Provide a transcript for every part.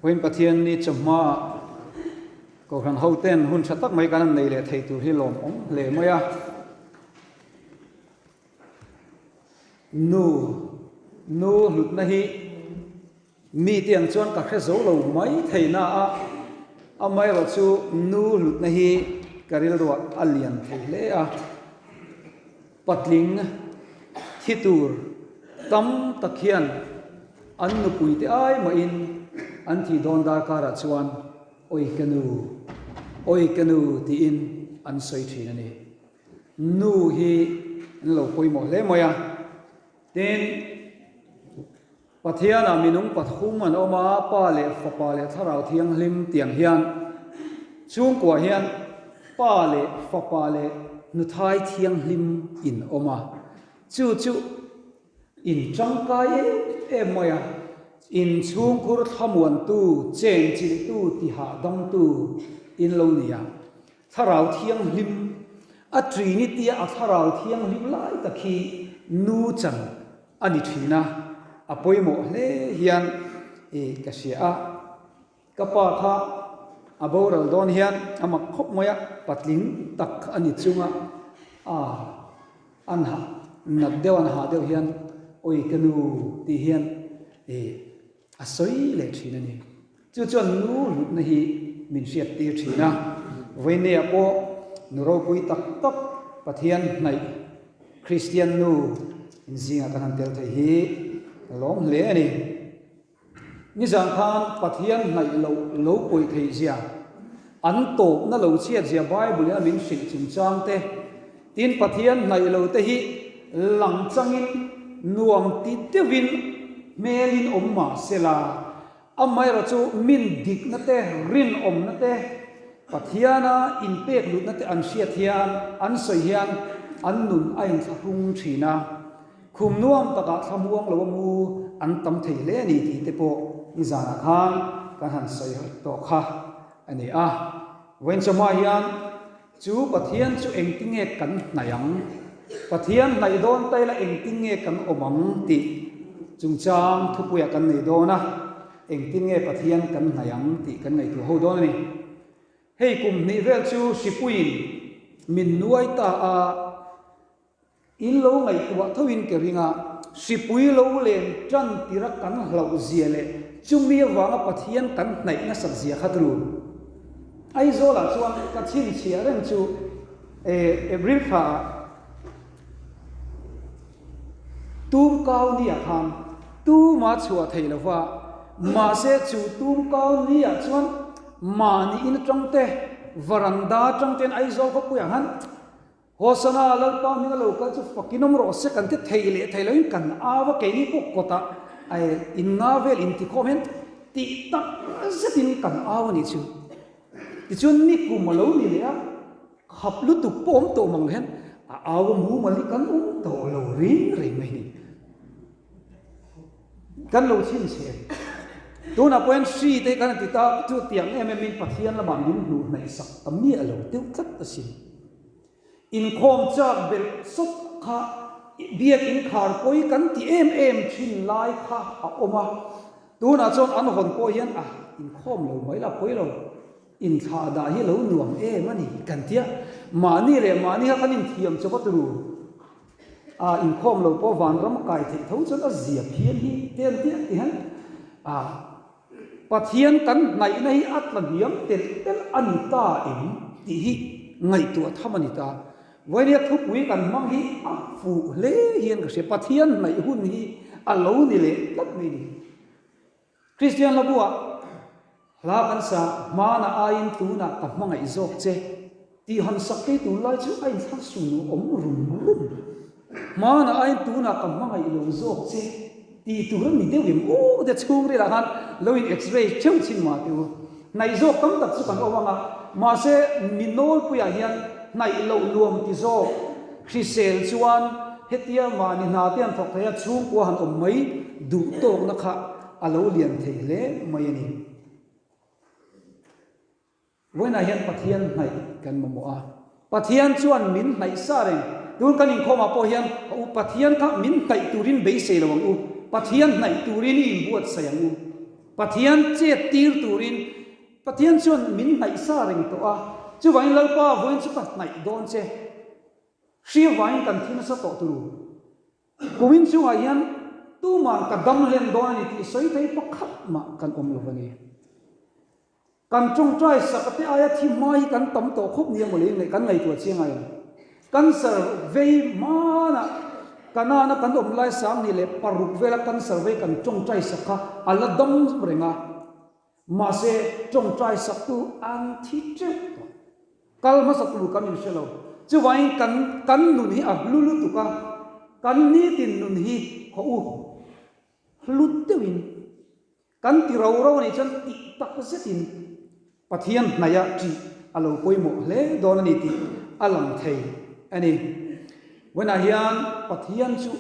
Vawiin Pathian ni chawhma ah Kohhran ho ten hun tha tak mai kan han nei leh thei tur hi lawmawm hle mai a. Nu, nu hlutna hi mi te ang chuan ka hre zo lo mai thei na a, amaherawh chu nu hlutna hi ka rilruah a lian thei hle a. Patling thi tur tam tak hian an nupuite ai mahin an thih dawn darkarah chuan Awi ka nu, awi ka nu tiin an sawi thin a ni. Nu hi an lo pawimawh hle mai a. Tin, Pathianah minung pathum an awm a, Pa leh Fapa leh Thlarau Thianghlim tiang hian chhungkuah hian Pa leh Fapa leh Nuthai Thianghlim in awm a. Chu chu in tangkai em em mai a, in chhungkhur thlamuantu, chenchilhtu, tihahdamtu in lo ni a. Thlarau Thianghlim, a Trinity-a a Thlarau Thianghlim lai tak hi nu chan a ni thin a, a pawimawh hle hian i ka hria a. Ka pa kha a boral dawn hian a mak khawp mai a, patling tak a ni chunga a an ha nat deuh an ha deuh hian awi ka nu tih hian i a sawi leh thin a ni. Chu chuan nu hlutna hi min hriat tir thin a, vawineah pawh nu ropui tak tak Pathian hnaih Kristian nu inzingah kan han tel thei hi ka lawm hle a ni. Nizan khan Pathian hnaih loh lo pawih theih zia, an tawpna lo chhiat zia Bible in a min hrilh chungchang te, tin Pathian hnaih lo te hi lang changin nuam ti deuhin hmelin awm mah sela, Amaherawh chu min dikna te, rinawmna te, Pathiana inpek lutna te an hriat hian, an sawi hian an nun a inthlahrung thin a. Khum nuam takah thlamuang lo a mu an tam thei hle a ni tih te pawh nizanah khan kan han sawi tawh kha a ni a. Vawiin chawhma hian Chu Pathian chu engtinge kan hnaih ang? Pathian hnaih dawn ta ila engtinge kan awm ang tih chungchang thupuiah kan nei dawn a, engtinge Pathian kan hnaih ang tih kan ngaihtuah ho dawn a ni. Hei kum hnih vel chu hripuiin min nuai ta a. In lo ngaihtuah thoin ka ring a, hripui lo len tan tira kan hlauh zia leh chumi avanga Pathian kan hnaih nasat zia kha tlu. Aizawlah chuan ka chhinchhiah reng chu April thlaah tumkau niah khan tuma chhuah theih lova, mahse chu tumkau niah chuan mahni in atang te, varanda atang ten Aizawl khawpuiah khan Hosana, Lalpa hming a lo kal chu fakin awm rawh se kan ti thei leh thei loin kan au a, keini pawh kawtah in nga vel intikhawm hian tih tak zetin kan au a nih chu. Tichuan nikum a lo ni leh a, khap lutuk pawh awm tawh mang lo hian a au a mumal hi kan awm tawh lo reng reng mai a ni. Kan lo chhinchhe. Tunah pawh hian hri te kan ti ta chu tiang em em in Pathian lamah min hnuh hnaih sak ta miah lo deuh tlat asin. Inkhawm chak belh sawt kha biak inkhar pawi kan ti em em thin lai kha a awm a. Tunah chuan an hawn pawh hian a inkhawm lo mai la pawi lo. Inthlah dah hi lo nuam em a ni kan tia. Mahni leh mahni kha kan inthiam chawp a turu. A inkhawm lo pawh vanram kai theih tho chuan a zia phian hi te an ti ti hian a Pathian kan hnaihna hi a tla hniam telh telh a ni ta em tih hi ngaihtuah tham a ni ta. Vawinia thupui kan hmang hi a fuh hle hian ka hria. Pathian hnaih hun hi a lo ni leh tlat mai a ni. Kristian hlabuah hla kan sa hmanah aiin tunah ka hmangaih zawk che tih han sak phei tur lai chu a inthlak sunu awm rum rum. Hmanah aiin tunah ka hmangaih lo zawk che tih tur a ni deuh em aw te chhungrilah khan lo in x-ray theuh chhin mah teh u. Hnaih zawk tam tak chu kan awm ang a, mahse mi nawlpuiah hian hnaih loh nuam ti zawk hrisel chuan hetia mahni hna te han thawk thei a, chhungkua han awm mai duh tawkna kha a lo lian thei hle mai a ni. Vawiinah hian Pathian hnaih kan mamawh a, Pathian chuan min hnaih sa reng. Tun kan inkhawmah pawh hian a u Pathian kha min hnaih turin beisei lo ang u, Pathian hnaih turin i inbuatsaih ang u. Pathian chet tir turin Pathian chuan min hnaih sa reng tawh a, chuvangin Lalpa vawiin chu ka hnaih dawn che. Hri vangin kan thi nasa tawh turu. Kumin chungah hian tuman ka dam hlen dawn a ni tih sawi thei pakhat mah kan awm lo a ni. Kan tawngtai sak te aia thi hma hi kan tam tawh khawp nia mawle in kan ngaihtuah chiang ai ang. Cancer vei hmanah Kanana kan awm lai 16 vela cancer vei kan tawngtai sak kha a la dam reng a. Mahse tawngtai saktu an thi teuh tawh. Kal hmasa tur kan inhre lo. Chuvangin kan kan nun hi a hlu lutuk a, kan nitin nun hi haw u hlu deuhin Kan ti ro ro a nih chuan tih tak zetin Pathian hnaihah ṭih a lo pawimawh hle dawn a ni tih a lang thei a ni. Vawiinah hian Pathian chu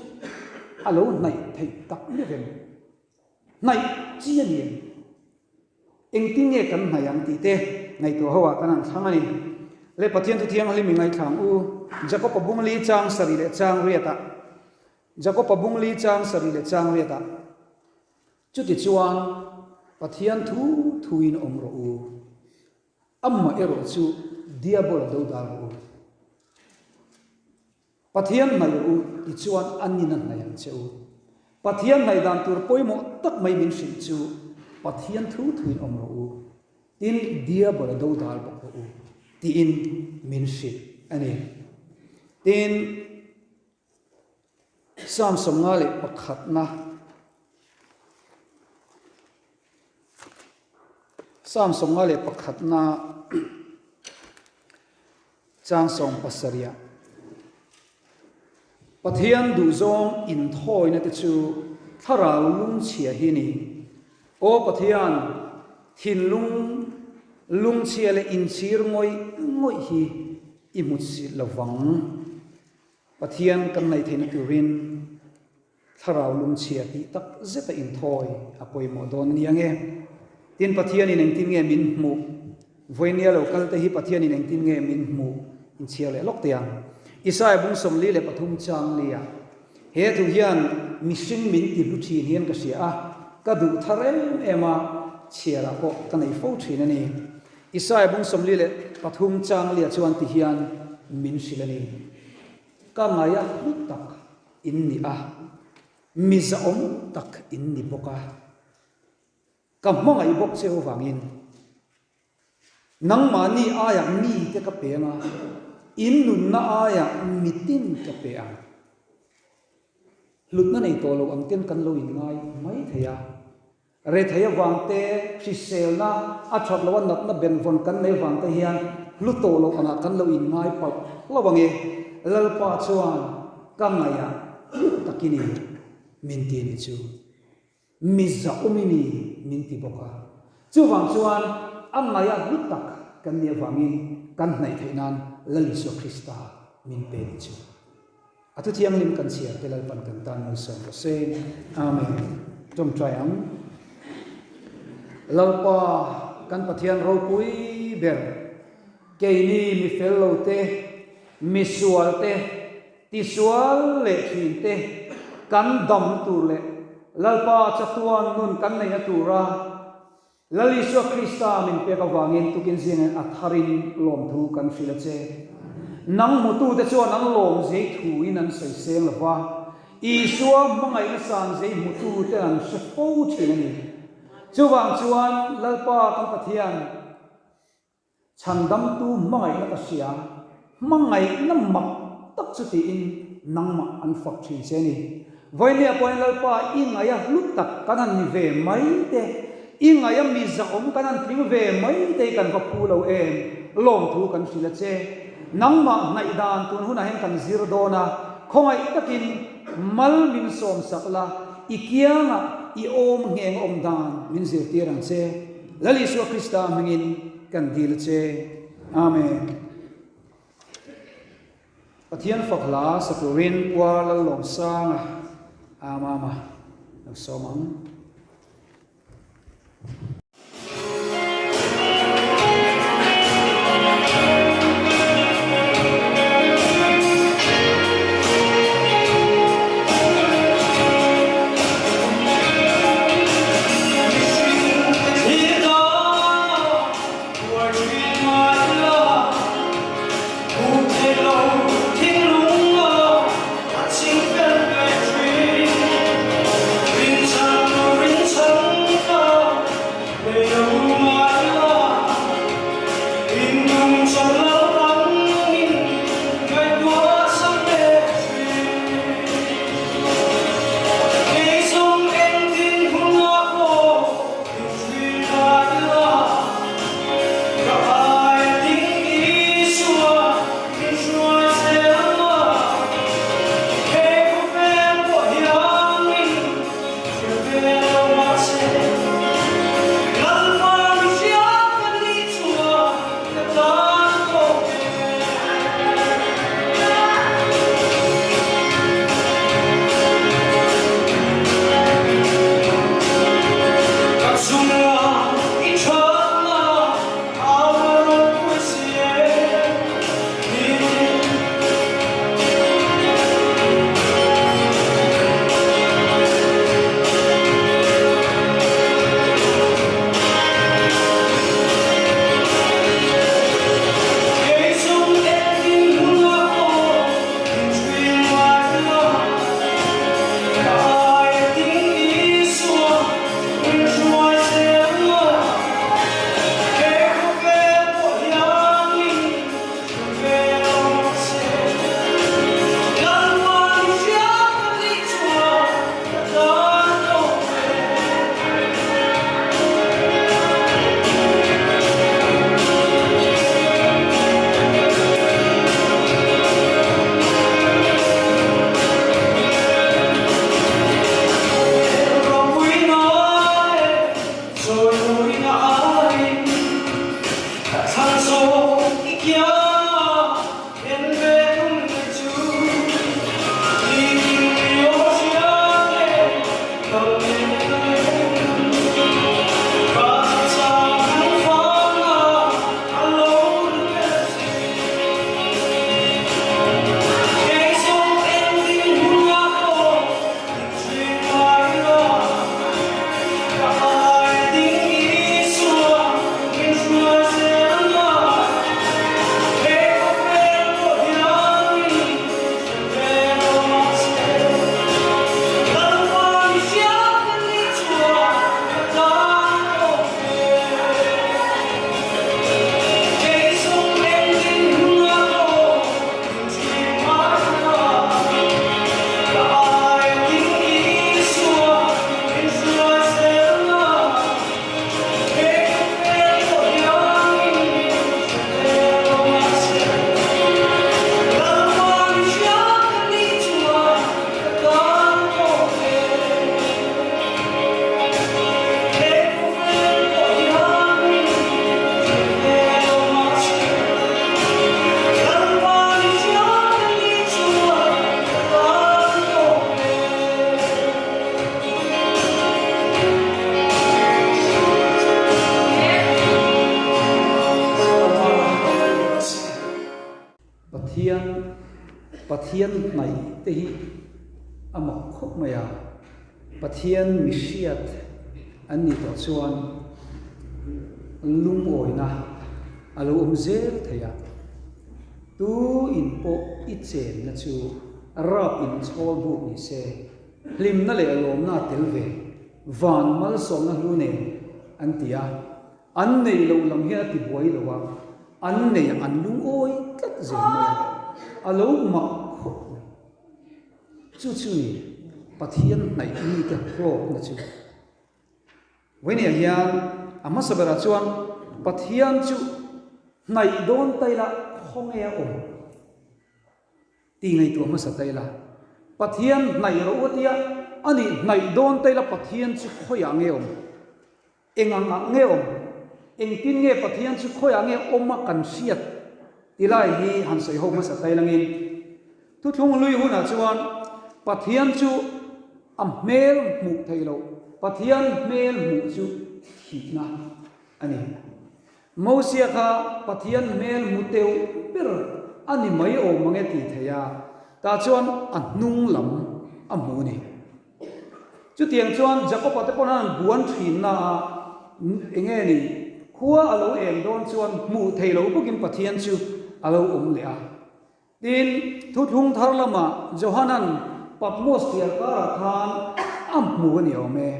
a lo hnaih theih tak meuh em? Hnaih chi a ni em? Engtin nge kan hnaih ang tih te ngaihtuah ho ah kan han thlang a ni. Le Pathian thu thianghlim i ngaithlang u Jakob-a bungli chang sarih leh chang riatah Jakob-a bungli chang sarih leh chang riatah Chutichuan, Pathian thu thuin awm rawh u. Amah erawh chu Diabola dodal rawh u. Pathian hnaih rawh u, tichuan a nin a hnaih ang che u. Pathian hnaih dan tur pawimawh tak mai min hrilh chu, Pathian thu thuin awm rawh u, tin Diabola dodal bawk rawh u, tiin min hrilh a ni. Tin, Psalm 51na Psalm 51na chang 17 ah Pathian duhzawng inthawina te chu thlarau lungchhia hi ni. Aw Pathian, thinlung lungchhia leh inchhir ngawih ngawih hi i hmu si lovang. Pathian kan ngaih theihna turin thlarau lungchhia tih tak zeta inthawi a pawimawh dawn a ni ang e. Tin, Pathianin engtin nge min hmuh? Vawinia lo kalte hi Pathianin engtin nge min hmuh? Inchhiar leh lawk teh ang. Isaia bung 43 chang lia he thu hian mihring min ti hlu thin hian ka hria a, ka duh thar em em a, chhiarah pawh ka nei fo thin a ni. Isaia bung 43 chang lia chuan ti hian min hrilh a ni, Ka ngaia hlu tak in ni a, mi zahawm tak in ni bawk a, ka hmangaih bawk che avangin nangmahni aiah mite ka pe ang a, in nunna aiah mitin ka pe ang. Hlutna nei tawh lo ang ten kan lo inngai mai thei a. Rethei avang te, hriselna a that loh a natna benvawn kan nei vang te hian hlu tawh loh angah kan lo inngai palh hlauh ang e. Lalpa chuan ka ngaihah hlu tak i ni min ti ni chu. Mi zahawm i ni min ti bawk a. Chuvang chuan a ngaihah hlu tak kan nih avangin kan hnaih theih nan Lal Isua Krista min pe ni chu. A thu thianghlim kan chhiar te Lalpan kan tan malsawm rawh se. Amen. Tawngtai ang. Lalpa kan Pathian ropui ber, keini mi fel lo te, mi sual te, tisual leh thin te kan dam tur leh Lalpa chatuan nun kan neihna tura Lal Isua Krista min pek avangin tukin zingin a tharin lawmthu kan hrilh a che. Nang hmutute chuan an lawm zei thuin an sawi seng lo va, Isua hmangaihna san zei hmutute an hre fo thin a ni. Chuvang chuan Lalpa kan Pathian, Chhandamtu hmangaihna ka hria, hmangaihna mak tak chu tiin nangmah an fak thin che a ni. Vawinia pawhin Lalpa i ngaia hlu tak kan han ni ve mai te, i ngaia mi zahawm kan han tling ve mai te hi kan va phu lo em, lawmthu kan hrilh a che. Nangmah hnaih dan tun hunah hian kan zir dawn a, khawngaih takin mal min sawmsak la, i kiangah i awm ngheng awm dan min zirtir ang che. Lal Isua Krista hmingin kan dil a che. Amen. Pathian fak hla sa turin Puar Lallawmsanga Amama lo sawm ang. Pathian hnaih te hi a mak khawp mai a, Pathian mihriat an nih tawh chuan lungawina a lo awm zel thei a. Tu in pawh i chenna chu rap in chhawl buk ni se, hlimna leh lawmna a tel ve, van malsawmna hlu nen an ti a. An nei loh lam hian a ti buai lo a, an nei an lungawi tlat zel mai a, a lo mak khawp mai. Chu chu ni Pathian hnaih mite hlawkna chu. Vawinia hian a hmasa berah chuan Pathian chu hnaih dawn ta ila khawnge a awm tih ngaihtuah hmasa ta ila. Pathian hnaih rawh u a tia, a nih hnaih dawn ta ila Pathian chu khawiah nge awm? Eng ang ah nge awm? Engtin nge Pathian chu khawiah nge awm a kan hriat? Ti lai hi han sawi ho hmasa tai langin thuthlung hlui hunah chuan Pathian chu a hmel hmuh theih loh, Pathian hmel hmuh chu thihna a ni. Mosia kha Pathian hmel hmu teuh ber a ni mai awm ang e tih theih a, tah chuan a hnung lam a hmu a ni. Chutiang chuan Jakob-a te pawn an buan thinna a eng nge ni, khua a lo eng dawn chuan hmuh thei lo bawkin Pathian chu a lo awm leh a. Tin, thuthlung thar lamah Johanan Patmos thliarkarah khan a hmu a ni awm e.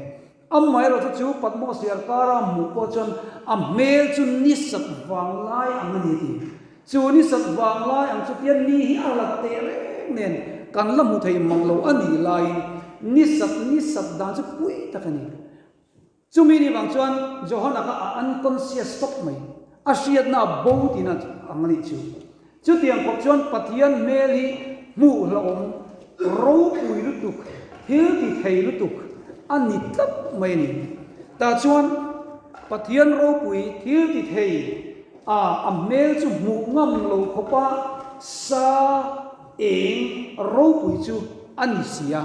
Amaherawhchu chu Patmos thliarkara hmuh pawh chuan a hmel chu ni sat vanglai ang a ni tih. Chu ni sat vanglai ang chu tian ni hi a lat teh reng nen kan la hmu thei mang lo a nih laiin ni sat ni sat dan chu pui tak a ni. Chumi ni vang chuan Johana kha a unconscious tawp mai, a hriatna a bo tina ang a nih chu. Chutiang khawp chuan Pathian hmel hi hmuh hlauhawm ropui lutuk, thil ti thei lutuk a ni tlat mai a ni. Tah chuan Pathian ropui thil ti thei A, a hmel chu hmuh ngam lo khawpa sa eng ropui chu a ni si a.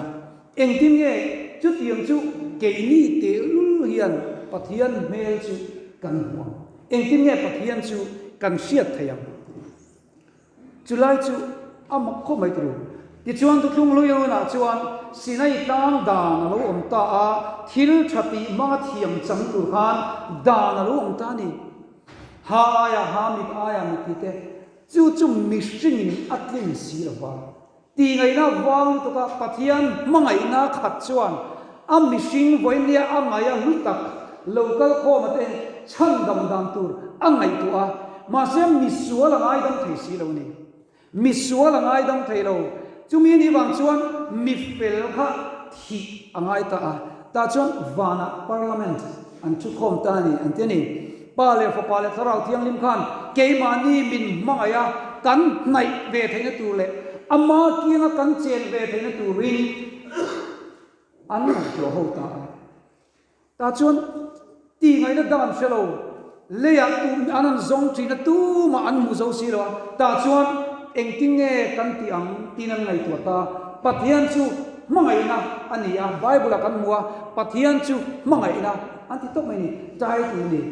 Engtin nge chutiang chu keini tehlul hian Pathian hmel chu kan hmu ang? Engtin nge Pathian chu kan hriat theih ang? Chulai chu a mak khawp mai turu. Tichuan thuthlung hlui hunah chuan Sinai tlang dan a lo awm ta a, thil tha tih hmanga thiam chang tur khan dan a lo awm ta a ni. Ha aiah ha, mit aiah mit tih te, chu chu mihringin a tlin si lo va. Tihngaihna vang lutuka Pathian hmangaihna khat chuan a mihring vawinia a ngaih a hlu tak lo kal khawma te chhandam dan tur a ngaihtuah a, mahse misual a ngaidam thei si lo a ni. Misual a ngaidam thei lo. Chumi ni vang chuan mi fel kha thih a ngai ta a, tah chuan vanah parliament an thukhawm ta a ni an ti a ni. Pa leh Fapa leh Thlarau Thianghlim khan keimahni min hmangaih a, kan hnaih ve theihna tur leh ama kianga kan chen ve theihna turin an ngaihtuah ho ta a. Tah chuan tihngaihna dang an hre lo, leiah tu an han zawng thin a, tumah an hmu zo si lo a, tah chuan engtin nge kan tih ang tiin an ngaihtuah ta. Pathian chu hmangaihna a ni a, Bible-ah kan hmu a, Pathian chu hmangaihna an ti tawp mai a ni, title a ni.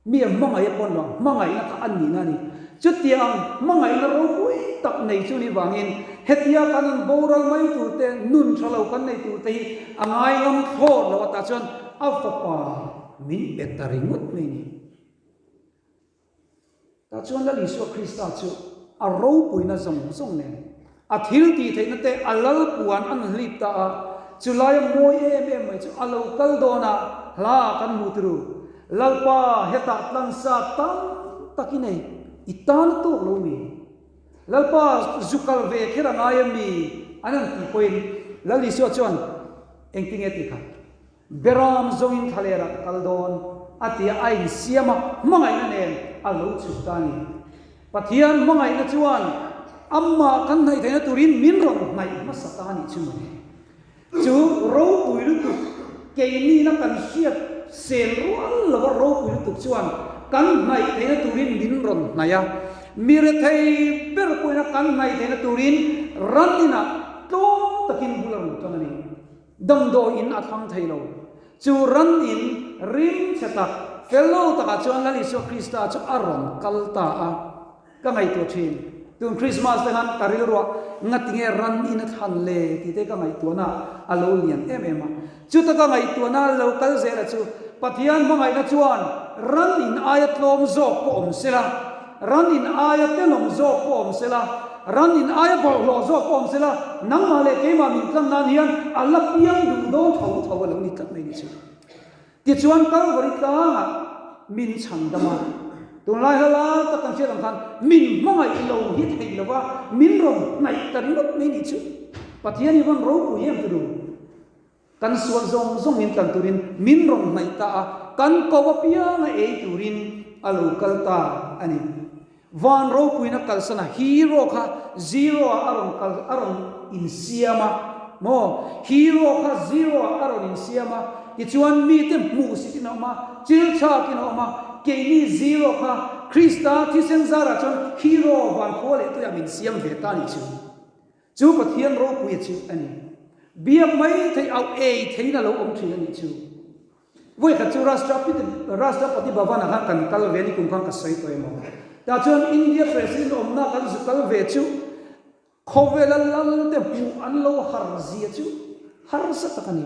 Mi a hmangaih a pawn lo, hmangaihna kha a nihna a ni. Chutiang hmangaihna ropui tak nei chu ni vangin hetia kan an boral mai tur te, nun tha lo kan nei tur te hi a ngaingam thlawt lo atah chuan a fapa min pe ta ringawt mai a ni. Tah chuan Lal Isua Krista chu a ropuina zawng zawng nen a thil tih theihna te a lal puan an hlip ta a, chu laia mawi em em mai chu a lo kal dawn a, hla kan hmu turu. Lalpa hetah tlansa tam tak i nei, i tan a tawk lo mi? Lalpa zu kal ve kher a ngai a mi? An han tih pawhin Lal Isua chuan engtinge tih kha? Beram zawngin thlalerah ka kal dawn, a ti a, a insiam a, hmangaihna nen a lo chhuk ta a ni. Pathian hmangaihna chuan amah kan hnaih theihna turin min rawn hnaih hmasa ta a nih chu mawle. Chu ropui lutuk, keinina kan hriat sel rual lova ropui lutuk chuan kan hnaih theihna turin min rawn hnaih a, mi rethei ber pawhina kan hnaih theihna turin ran inah tlawm takin bul a rawn tan a ni. Damdawi in a thlang thei lo. Chu ran in rim chhe tak, fel lo takah chuan Lal Isua Krista chu a rawn kal ta a. Ka ngaihtuah thin. Tun Christmas te khan ka rilruah ngatinge ran in a thlan le tih te ka ngaihtuahna a lo lian em em a. Chuta ka ngaihtuahna lo kal zel a chu Pathian hmangaihna chuan ran in aia tlawm zawk pawh awm sela, ran in aia tenawm zawk pawh awm sela, ran in aia bawlhhlawh zawk pawh awm sela, nangmah leh keimah min tlan nan hian a la piang duh dawn tho tho a lo ni tlat mai ni chu. Tichuan Kalvari tlangah min chhan dam a, tunlai hla lar tak kan hriat ang khan min hmangaih lo hi theih lo va, min rawn hnaih ta ringawt mai nih chu. Pathian hi vawn ropui em turu. Kan sual zawng zawng min tlan turin min rawn hnaih ta a, kan ko apianga ei turin a lo kal ta a ni. Van ropuina kalsana hero kha zero ah a rawn kal a rawn insiam a maw? Hero kha zero ah a rawn insiam a, tichuan mite hmuhsit in a awm a, chil chhak in a awm a, keini zero kha Krista thisen zarah chuan hero van khua leh tuiah min siam ve ta nih chu. Chu Pathian ropuia chu a ni. Biak mai theih auh ei theiin a lo awm thin a nih chu. Vawikhat chu Rashtrapati Bhavan-ah khan kan kal ve a ni kum khan ka sawi tawh emaw. Tah chuan India President awmna kan zu kal ve chu khawvela lal te hmuh an lo har zia chu harsa tak a ni.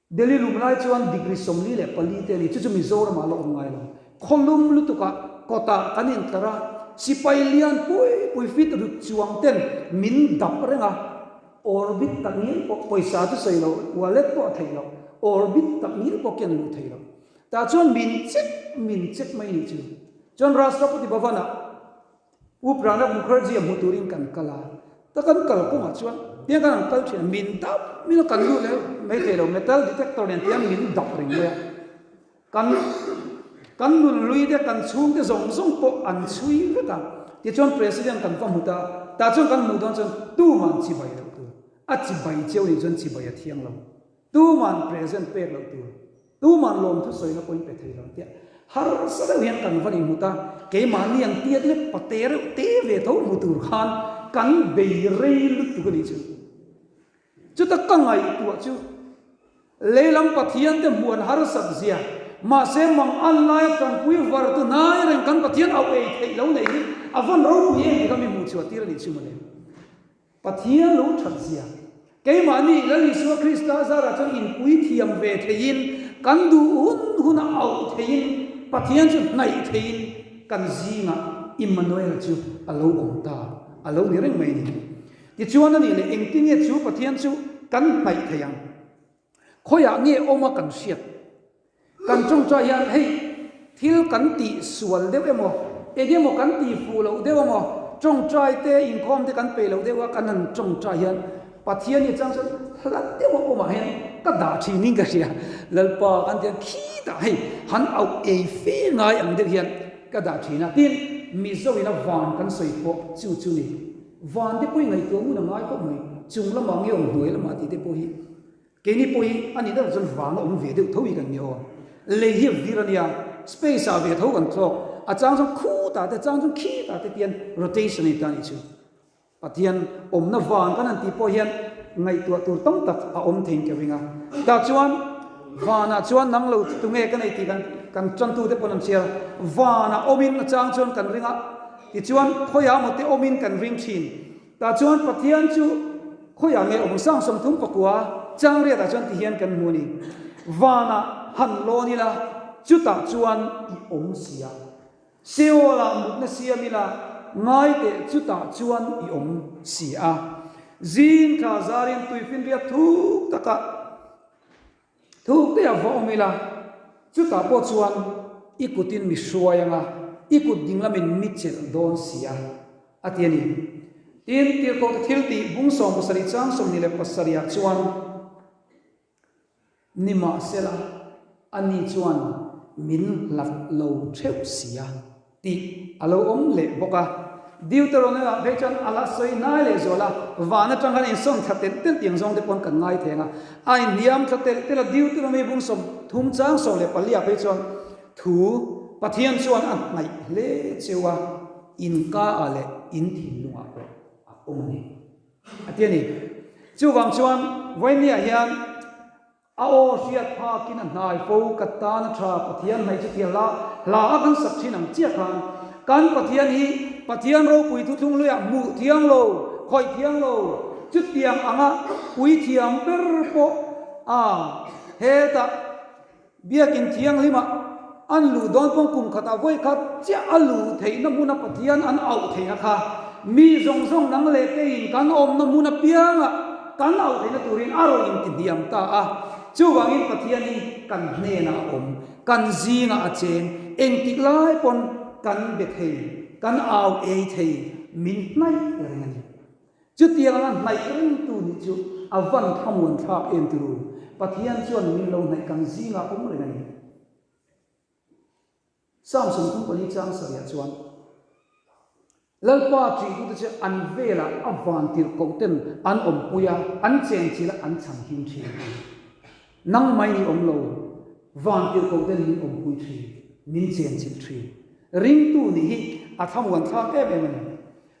Delhi lum lai chuan degree 44 te a ni, chu chu Mizoramah a la awm ngai lo. Khawlum lutukah kawtah kan intlar a, sipai lian pui pui fit rut chuang ten min dap reng a, orbit tak ngil pawh pawisa chu sawi lo, wallet pawh a theih loh, orbit tak ngil pawh ken luh theih loh. Tah chuan min chek min chek mai nih chu. Chuan Rashtrapati Bhavan-ah U Pranab Mukherjee a hmuh turin kan kal a, ta kan kal kawngah chuan tiang khan an kal thin a, min dap min a kan lut leh mai thei lo, metal detector nen tiang min dap reng mai a, kan kan nun lui te kan chhungte zawng zawng pawh an chhui vek a, tichuan President kan va hmu ta, tah chuan kan hmuh dawn chuan tuman chibai loh tur, a chibai cheu nih chuan chibai a thiang lo. Tuman present pek loh tur, tuman lawmthu sawina pawhin pe thei lo ang tia harsa deuh hian kan va inhmu ta, keimahni ang tiat lek pate reuh te ve tho hmu tur khan kan bei rei lutuk a nih chu. Chuta ka ngaihtuah chu leilam Pathian te hmuan harsat zia, mahse mang an laia tanpui var tu hnai reng kan Pathian auh ei theih lo neih hi a vawn ropui em tih kha mi hmuh chhuah tir a nih chu mawle. Pathian lo that zia. Keimahni Lal Isua Krista zarah chuan inpui thiam ve theiin, kan duh hun huna auh theiin, Pathian chu hnaih theiin kan zingah Immanuel chu a lo awm ta, a lo ni reng mai a ni. Tichuan a nih leh engtinge chu Pathian chu kan hnaih thei ang? Khawiah nge awm a kan hriat? Kan tawngtai hian hei thil kan tih sual deuh emaw, eng emaw kan tih fuh loh deuh emaw, tawngtai te inkhawm te kan peih loh deuh a kan han tawngtai hian Pathian hi chang chuan hla deuh a awmah hian ka dah thin in ka hria. Lalpa kan ti hian khitah hei han auh ei fe ngai ang deuh hian ka dah thin a. Tin, Mizo ina van kan sawi pawh chu chu ni. Van te pawh hi ngaihtuah ngun a ngai khawp mai. Chung lamah nge awm hnuai lamah tih te pawh hi Keini pawh hi a nih deuh chuan vang a awm ve deuh tho hi kan ni aw. Lei hi a vir a nia, space ah ve tho kan thlawk, a chang chuan khutah te, a chang chuan khitah te tian rotation a ni ta a nih chu. Pathian awmna vang kan han tih pawh hian ngaihtuah tur tam tak a awm thei in ka ring a. Tah chuan vanah chuan nang lo chu tunge ka nei tih kan kan tantute pawn an chhiar a, vanah awmin a chang chuan kan ring a, tichuan khawiah maw te awmin kan ring thin. Tah chuan Pathian chu khawiah nge awm 39 chang riatah chuan ti hian kan hmu a ni. Vanah han lawn ila, chutah chuan i awm si a. Seol-ah mutna siam ila, ngai teh chutah chuan i awm si a. Zing thla zarin tuifinriat thuk takah Thuk te a va awm ila, chutah pawh chuan i kutin mi hruai anga, i kut dinglamin mi chelh dawn si a, a ti a ni. Tin, Tirhkohte thiltih bung 17 chang 27 ah chuan, Nimahsela, ani chuan min hlat lo theuh si a. Tih a lo awm leh bawk a. Deuteronomy-ah phei chuan a la sawi hnai leh zual a, van atang khan insawn thla telh telh tiang zawng te pawn kan ngai theng a. A inhniam thla telh telh a, Deuteronomy bung 30 chang 14-ah phei chuan thu Pathian chuan a hnaih hle cheu a, in ka-ah leh in thinlungah pawh a awm a ni a ti a ni. Chuvang chuan Vawinia hian A aw hriat phakin a hnai fo, ka tan a tha, Pathian hnaih chu tiang hla hla a kan sak thin ang chiah khan kan Pathian hi Pathian ropui thuthlung hluiah hmuh thiang lo, khawih thiang lo, chutiang anga puithiam ber pawh a hetah Biakin thianghlimah an luh dawn pawn kum khatah vawi khat chiah a luh theihna hmuna Pathian an auh theihna kha mi zawng zawng nang leh keiin kan awmna hmun apiangah kan auh theihna turin a rawn intihniam ta a. Chuvangin Pathian hi kan hnenah a awm, kan zingah a cheng, engtik lai pawn kan be thei, kan au ei thei, min hnaih reng a ni. Chutiang anga hnaih rengtu nih chu a van thlamuan thlak em turu. Pathian chuan min lo hnaih kan zingah awm reng a ni. Psalm 34 chang sarihah chuan, Lalpa ṭihtute chu an velah a van tirhkoh ten an awmpui a, an chenchilh a, an chhanhim ṭhin a ni. Nang mai ni awm lo, van tirhkoh ten min awmpui ṭhin, min chenchilh ṭhin. Ringtu nih hi a thlamuan thlak em em a ni.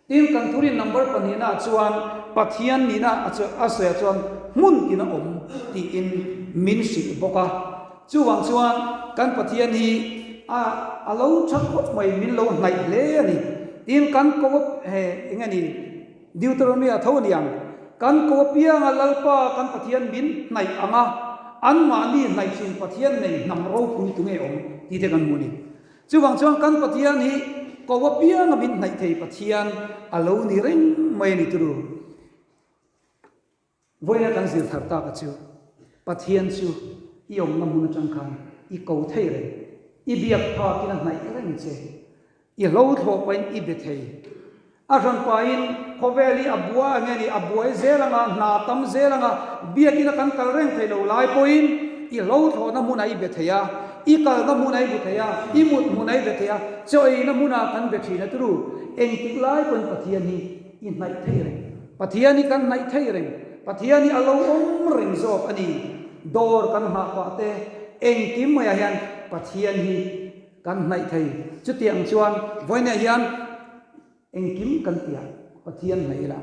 Tin, kan thurin number pahnihna chuan Pathian nihna a sawiah chuan hmun tina awm tiin min hrilh bawk a. Chuvang chuan kan Pathian hi a a lo tha khawp mai, min lo hnaih hle a ni. Tin, kan ko he eng nge ni Deuteronomy a tho a ni ang, kan ko apianga Lalpa kan Pathian min hnaih ang a, anmahni hnaih thin Pathian nei hnam ropui tunge awm tih te kan hmu a ni. Chuvang chuan kan Pathian hi ko apianga min hnaih thei Pathian a lo ni reng mai a ni turu. Vawiina kan zir thar tak a chu, Pathian chu i awmna hmun atang khan i ko thei reng, i biak phakin a hnaih reng che, i hlo thlawh pahin i be thei. A hran pahin khawvel hi a bua nge ni, a buai zel anga, hna tam zel anga, biakina kan kal reng thei lo lai pawhin i hlo thlawhna hmunah i be thei a, i kalna hmunah i be thei a, i mut hmunah i be thei a, chaw eina hmunah kan be thin a turu. Engtik lai pawhin Pathian hi i hnaih thei reng. Pathian hi kan hnaih thei reng. Pathian hi a lo awm reng zawk a ni. Dawr kan nghah pah te, engkim maiah hian Pathian hi Kan hnaih thei. Chutiang chuan vawiinah hian engkim kan ti a, Pathian hnaih ila.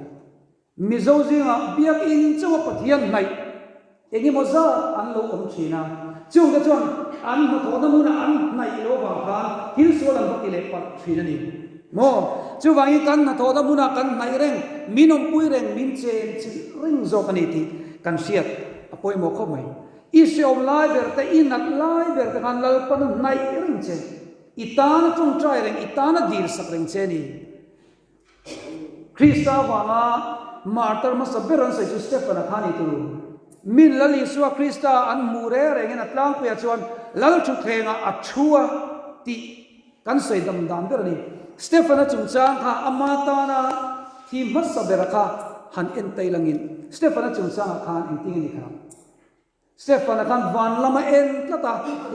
Mizo zingah biakinn chauha Pathian hnaih eng emaw zat an lo awm thin a, chungte chuan an hnathawhna hmunah an hnaih lo avang khan thil sual an va ti leh palh thin a ni maw? Chuvangin kan hnathawhna hmunah kan hnaih reng, min awmpui reng, min chen chilh reng zawk a ni tih kan hriat a pawimawh khawp mai. I hreawm lai ber te, i nat lai ber te khan Lalpan a hnaih reng che. I tan a tawngtai reng, i tan a dil sak reng che a ni. Krista avanga martar hmasa ber an sawi chu Stefan-a kha a ni tur. Min Lal Isua Krista an hmuh reng rengin a tlangpuiah chuan Lal thutthlengah a thu a tih kan sawi dam dan ber a ni. Stefan-a chungchang kha ama tana thi hmasa bera kha han en tailangin Stefan-a chungchangah khan engtin a ni kha? Stefan-a khan van lama en tlat a,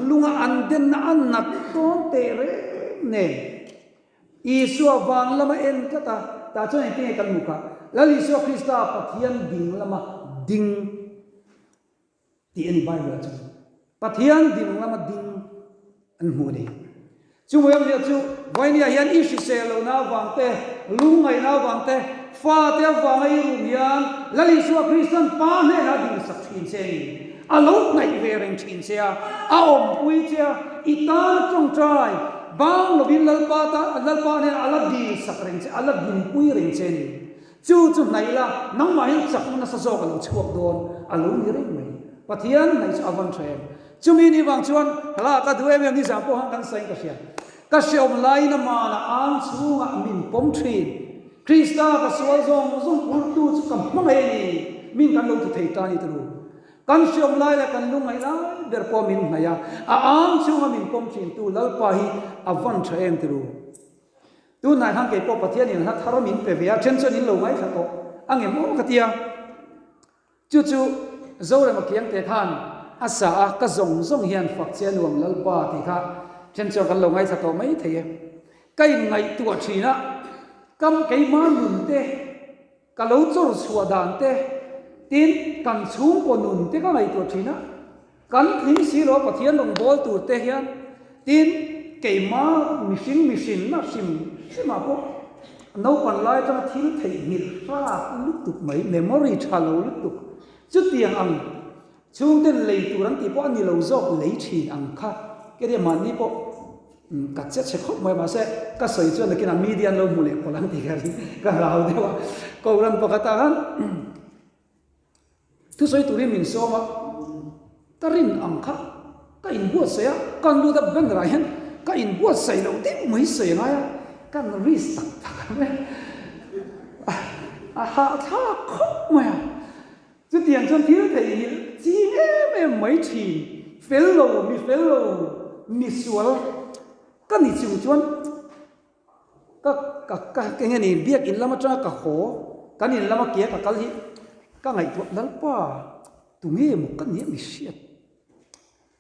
lunga an denna a nat dawn teh reng nen. Isua van lama en tlat a, tah chuan engtin nge kan hmuh kha? Lal Isua Krista Pathian ding lama ding tih a ni Bible-ah chuan. Pathian ding lama ding An hmuh a ni. Chumai awmzia chu Vainia hian i hrisel lohna avang te, lungngaihna avang te, fate avanga i rum hian Lal Isua Kristan Pa hnenah a dingsak thin che a ni. A lo hnaih ve reng thin che a, a awmpui che a, i tana tawngtai bang lovin Lalpa ta Lalpa hnenah a la dilsak reng che, a la dinpui reng che a ni. Chu chu hnaih la, nangmah hian chakna nasa zawk a lo chhuak dawn, a lo ni reng mai. Pathian hnaih chu a van tha em? Chumi ni vang chuan hla ka duh em em nizan pawh khan kan sawi in ka hria. Ka hreawm laiin a manah ang chhungah min pawm thin. Krista ka sual zawng zawng phurtu chu ka hmangaih a ni, min kan lo ti thei ta ni turu. Kan hreawm lai leh kan lungngaih lai ber pawh min hnaih a, a ang chhunga min pawm thintu Lalpa hi a van tha em turu. Tunah khan kei pawh Pathianin hla thar min pe ve a, then chuan in lo ngaithla tawh a ngem aw ka tia. Chu chu Zorema Kiangte khan a sa a, ka zawng zawng hian fak che a nuam Lalpa tih kha then chuan kan lo ngaithla tawh mai thei e. Ka inngaihtuah thin a, kam keima nun te, ka lo chawr chhuah dan te, tin kan chhungkaw nun te ka ngaihtuah thin a, kan tling si lo Pathian rawn bawl tur te hian, tin keima mihring mihrinna hrim hrimah pawh Naupan lai atanga thil theihnghilh hrat lutuk mai, memory tha lo lutuk, chutiang ang chhungten lei tur an tih pawh a ni lo zawk lei thin ang kha, keria mahni pawh. Ka che chhe khawp mai mahse ka sawi chuan nakinah media an lo hmu leh pawlh ang tih ka ring ka hlau deuh a. Kohhran pakhatah khan thusawi turin min sawm a, ka rin ang kha ka inbuatsaih a, kan lut a banner ah hian ka inbuatsaih loh deuh mai sawi a ngai a, kan risk tak tak ang e. A hahthlak khawp mai a. Chutiang chuan thil theihnghilh ching em em mai thin, fel lo, mi fel lo, mi sual ka ni chung chuan ka ka ka eng nge ni biak in lam atanga ka haw, kan in lama ke ka kal hi ka ngaihtuah Lalpa tunge maw ka nia mi hriat.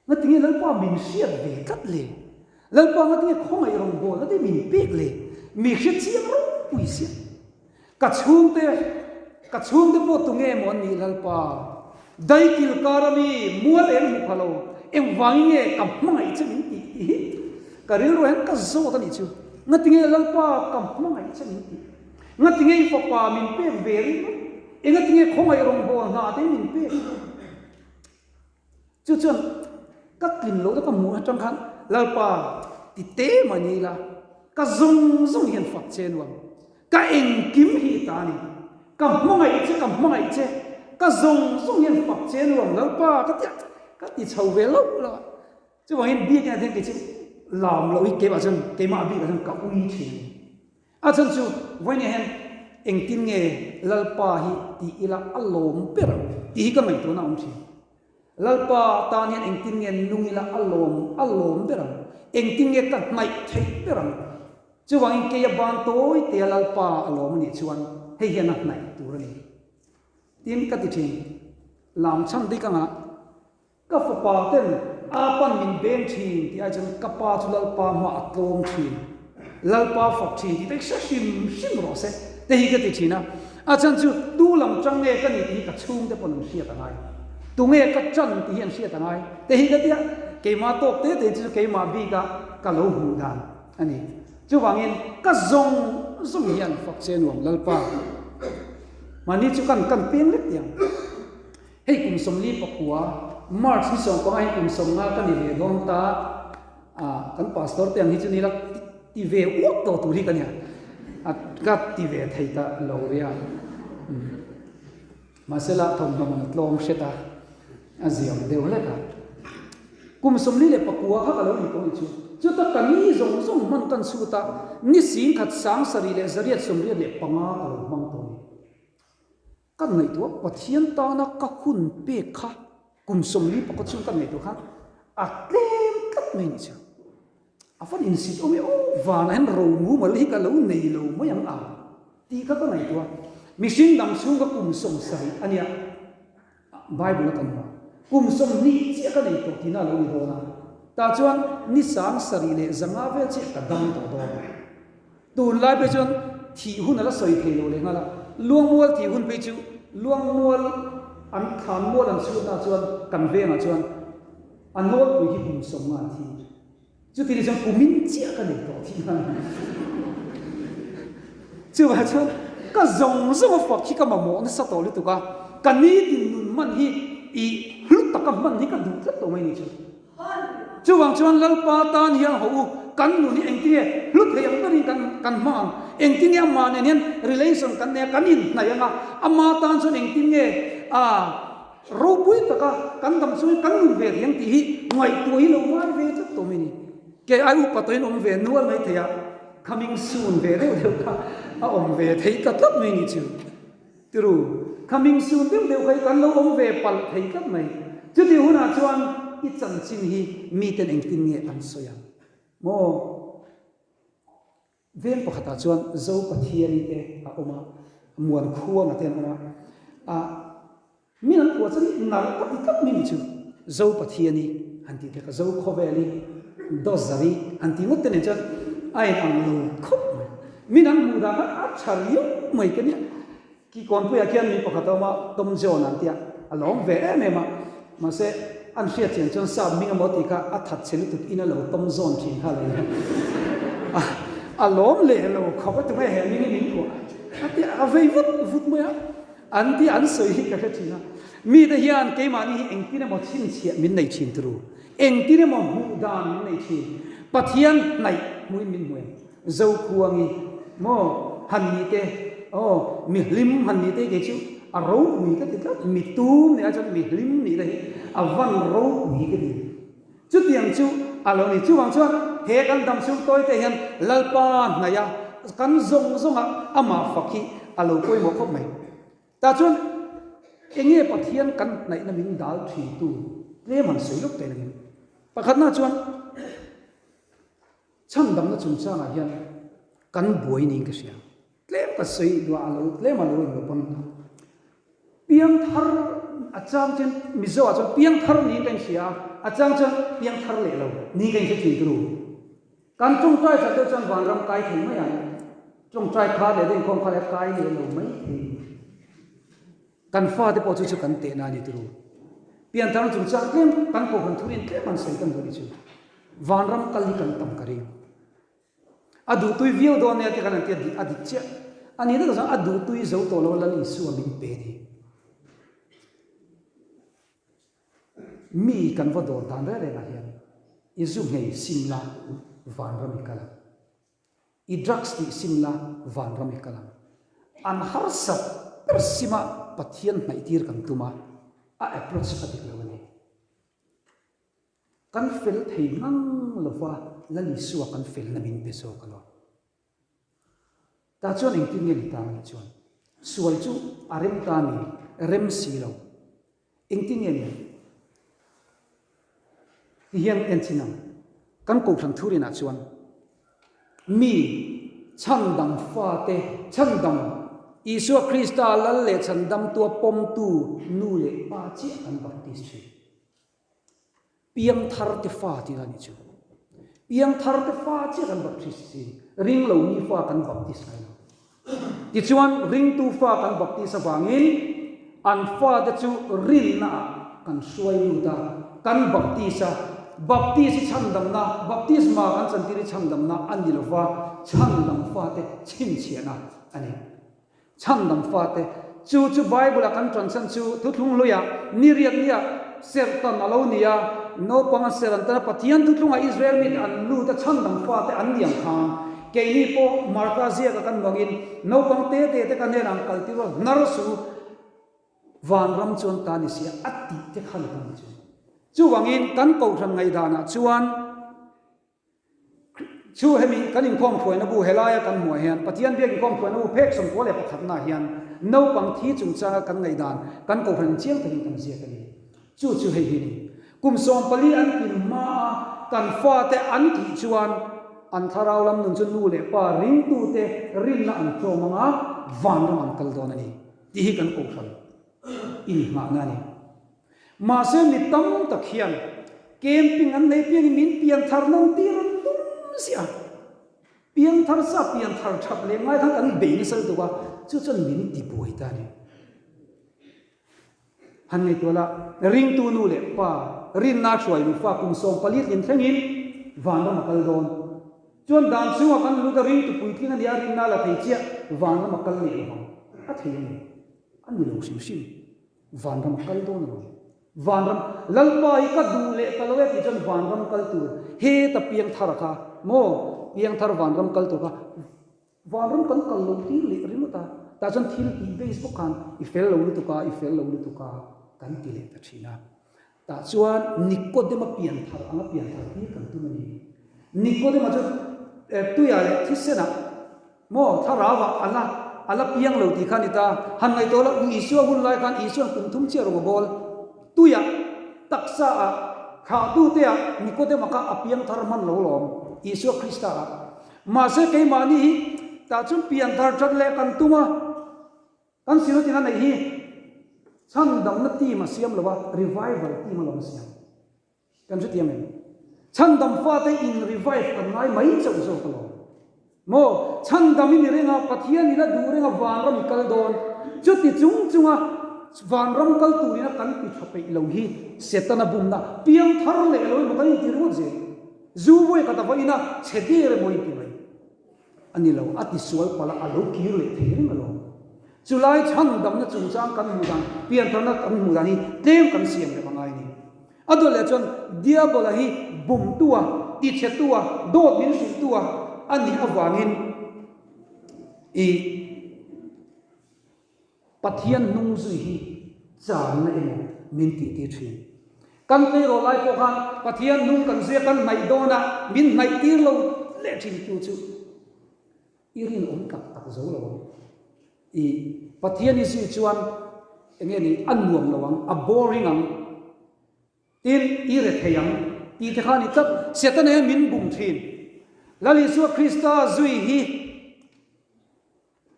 Ngatinge Lalpa min hriat ve tlat le? Lalpa ngatinge khawngaih rawngbawlna te min pek le? Mi hre chiang ropui sia. Ka chhungte, ka chhungte pawh tunge maw an nih Lalpa? Daikil kar ami mual eng hmu pha lo, engvangin nge ka hmangaih che min tih tih hi ka rilru hian ka zawt a nih chu. Ngatinge Lalpa ka hmangaih che min tih? Ngatinge i fapa min pek ve ringawt? Engatinge khawngaih rawngbawlna te min pek? Chu chuan ka tlin loh na ka hmuh atang khan Lalpa ti te mah ni ila ka zawng zawng hian fak che nuam ka engkim hi i ta a ni ka hmangaih che ka hmangaih che ka zawng zawng hian fak che nuam Lalpa ka ti a ka ti chho ve loh lo a chuvangin biakina hian kei chu lam loh hi keimah chuan keimah bikah chuan ka ui thin a ni. A chhan chu vawinia hian engtin nge Lalpa hi tih ila a lawm ber ang tih hi ka ngaihtuahna a awm thin. Lalpa tan hian engtin nge nung ila a lawm a lawm ber ang, engtin nge ka hnaih theih ber ang. Chuvangin keia ban tawi tea Lalpa a lawm a nih chuan hei hian a hnaih tur a ni. Tin ka ti thin, lam chhan dik anga. Ka fapa ten a pan min beng thin tih ai chuan ka pa chu Lalpa hma a tlawm thin, Lalpa fak thin tih te hi hre hrim hrim rawh se te hi ka ti thin a. A chhan chu tu lam tang nge ka ni tih hi ka chhungte pawn an hriat a ngai, tunge ka tan tih hi an hriat a ngai te hi ka ti a, keimah tawk te te chu keimah bika ka lo hmuh dan a ni. Chuvangin ka zawng zawng hian fak che nuam Lalpa mahni chu kan kan peng lek tiang. Hei kum 44 March ni 15 hian kum 50 ka ni ve dawn ta a, kan pastor te ang hi chu ni la ti ve uak tawh tur hi ka nia a, ka ti ve thei ta lo ria. Mahsela thawmhnaw man a tlawm hret a, a ziam deuh hlek a. Kum 44 kha ka lo ni tawh ni chu. Chuta ka ni zawng zawng hman kan chhut a, ni 10,000 785 ka lo hmang tawh ni. Ka ngaihtuah Pathian tana ka hun pek kha kum 40 chhung ka ngaihtuah khan a tlem tlat mai nih chu. A van insit awm e aw, vanah hian ro mumal hi ka lo nei lo mai ang a tih kha ka ngaihtuah. Mihring dang chhung ka kum 70 a nia, Bible a kan hmu a, kum 20 chiah ka nei tawh tihna a lo ni dawn a, tah chuan ni 7500 vel chiah ka dam tawh dawn. Tunlai phei chuan thih hun a la sawi thei lo leh nghal a, Luangmual thih hun phei chu Luangmual an thlanmual an chhutna chuan kan vengah chuan a nawlpui hi kum 50 an thi. Chuti ni chuan kumin chiah ka nei tawh thih nghal. Chuvah chuan ka zawng zawng a fak hi ka mamawh nasa tawh lutuk a, ka nitin nun hman hi i hlu taka hman hi ka duh tlat tawh mai ni chu. Chuvang chuan Lalpa tan hian haw u, kan nun hi engtinge hlu thei ang berin kan kan hmang ang, engtinge amah nen hian relation kan nei a, kan inhnaih ang a, ama tan chuan engtinge a ropui taka kan dam chungin kan nun ve thei ang tih hi ngaihtuah hi lo ngai ve tlat tawh mai ni. Kei ai upa tawhin awm ve nual mai thei a, coming soon ve deuh deuh kha a awm ve thei tlat tlat mai ni chu. Tiru, coming soon deuh deuh kha hi kan lo awm ve palh thei tlat mai. Chutih hunah chuan i chanchin hi miten engtin nge an sawi ang maw? Veng pakhatah chuan Zo Pathiani te a awm a, Muan Khuanga te an awm a, a Min an phuah chuan i nalh ka ti tlat mai ni chu. Zo Pathiani han tih te kha Zo Khawveli, Dawzari han tih ngawt te nen chuan a in ang lo khawp mai. Min an hmuh dan kha a tha riau mai ka nia. Kikawnpuiah khian mi pakhat a awm a, Tom John an tia, a lawm ve em em a. Mahse an hriat chian chuan sap hming emaw tih kha a that chhe lutuk in a lo Tom John thin kha lo nia. A lawm leh lo khawp a, tunge he hming hi min phuah a tia, a vei vut vut mai a. An tih an sawi hi ka hre thin a, mite hian keimahni hi engtin emaw chhinchhiah min nei thin turu, engtin emaw hmuh dan min nei thin. Pathian hnaih hmuin min hmu em? Zokhuangi maw han ni te aw mi hlim han ni te kei chu a ropui ka ti tlat mi tum nih ah chuan mi hlim nih te hi a van ropui ka ti. Chutiang chu a lo ni. Chuvang chuan he kan dam chhung tawi te hian Lalpa hnaih a kan zawng zawng a amah fak hi a lo pawimawh khawp mai. Tah chuan enge Pathian kan hnaihna min dal thin tu tlem han sawi lawk teh langin. Pakhatna chuan chhandamna chungchangah hian kan buai niin ka hria. Tlem ka sawi duah a lo tlem a lo englo pawn piangthar a chang chuan Mizo ah chuan piangthar niin ka inhria a, a chang chuan piangthar leh lo niin ka inhre thin turu. Kan tawngtai that deuh chuan vanram kai thei mai ang, tawngtai kha leh deuh inkhawm kha leh kai leh lo mai thei. Kan fate pawh chu chu kan tehna a ni turu. Pianthar chungchang tlem kan kohhran thurin tlem an sawi kan duh ni chu. Vanram kal hi kan tam ka ring. A duhtui viau dawn nia ti khan an tia dik a dik chiah. A nih takah chuan a duhtui zo tawh lo Lal Isua min pe ni. Mi kan va dawr dan reng rengah hian i zu nghei sim la vanram i kal ang. I drugs tih sim la vanram i kal ang. An harsat ber sima Pathian hnaihtir kan tum a, a approach a dik lo a ni. Kan fel thei ngang lova Lal Isua kan felna min pe zawk alawm. Tah chuan engtin nge ni ta anih chuan sual chu a rem ta ni rem si lo. Engtin nge ni? Ti hian en chin ang. Kan kohhran thurinah chuan mi chhandam fate chhandam Isua Krista Lal leh chhandamtua pawmtu nu leh pa chiah kan baptist thin. Piangthar te fa tih a nih chu. Piangthar te fa chiah kan baptist si, ring lo mi fa kan baptist ngai lo. Tichuan ringtu fa kan baptist avangin an fate chu rinna ah kan hruai lut a, kan baptist a. Baptist hi chhandamna, baptisma kan chantir hi chhandamna a ni lova, chhandam fate chhinchhiahna a ni. Chhandam fate, chu chu Bible-a kan ṭan chhan chu thuthlung hluiah ni riat nia serhtan a lo ni a, naupang an serh an tan a, Pathian thuthlungah Israel mite an lut a, chhandam fate an ni ang khan keini pawh Marka ziaka kan hmangin naupang te te te kan hnenah an kal tir a, hnar su vanram chuan ta ni sia a tih te kha ni ta ni chu. Chuvangin kan kohhran ngaihdanah chuan Chu hemi kan inkhawm hruaina bu helaia kan hmuh hian Pathian biak inkhawm hruaina bu phek 11 na hian naupang thi chungchanga kan ngaihdan kan kohhran chiang takin kan ziak a ni. Chu chu hei hi ni. Kum 14 an tlin hma a kan fate an thih chuan an thlarau lam nun chu nu leh pa ringtute rinna an tlawm anga vanram an kal dawn a ni tih hi kan kohhran inngahna a ni. Mahse mi tam tak hian camping an nei piangin min pianthar nan tir an tum ziah a, pianthar sa pianthar that leh ngai khan kan bei nasa lutuk a, chu chuan min ti buai ta a ni. Han ngaihtuah la, ringtu nu leh pa rinna hruai nufa kum 14 tlin thlengin vanram a kal dawn. Chuan dan chhungah kan lut a, ringtu puitling a nia rinna la thei chiah vanram a kal leh lovang a thei a ni. A ni lo hrim hrim. Vanram a kal dawn alawm. Vanram, Lalpa hi ka duh leh ta lo e tih chuan vanram kal tur heta piangthar a kha maw? Piangthar vanram kal tur kha vanram kan kal lo tir leh ringawt a, tah chuan thil tih base bawk khan i fel lo lutuk a, i fel lo lutuk a kan ti leh ta thin a. Tah chuan Nikodema pianthar anga pianthar tir kan tum a ni. Nikodema chu tuiah leh thisenah Maw, thlarauah a la a la piang lo tih kha a ni ta. Han ngaihtuah la, Isua hun lai khan Isua'n kum thum chiah rawng a bawl. Tuiah, taksaah, thlahtuteah Nikodema kha a piang thar hman lo lawm, Isua Krista ah. Mahse keimahni hi tah chuan pian thar that leh kan tum a, kan silotin a neih hi chhandamna team a siam lo a, revival team alawm a siam. Kan hrethiam em? Chhandam fate in revive kan ngai mai chauh zawk alawm. Maw? Chhandam i ni reng a, Pathian i la duh reng a, vanram i kal dawn. Chuti chung chunga vanram kal turin a kan ti tha peih lo hi Setana bumna piang thar leh lo emaw kan inti ringawt zel. Zu vawi khat a va in a, chhe der emaw inti mai. A ni lo, a tisual palh a, a lo kir leh thei reng alawm. Chulai chhandamna chungchang kan hmuh dan, piantharna kan hmuh dan hi tlem kan siam rem a ngai a ni. A dawt leh chuan Diabola hi bumtua. tichhetu a, dawt min hrilhtu a a nih avangin i Pathian hnung zui hi channa emaw min tihtir thin. Kan tleirawl lai pawh khan Pathian hnung kan zui a, kan hnaih dawn a, min hnaih tir lo leh thin tu chu i rinawm tak tak zo lo ang. I Pathian i zui chuan enge ni a nuam lo ang, a boring ang. Tin, i re thei ang tih te kha a ni tlat. Setana hian min bum thin. Lal Isua Krista zui hi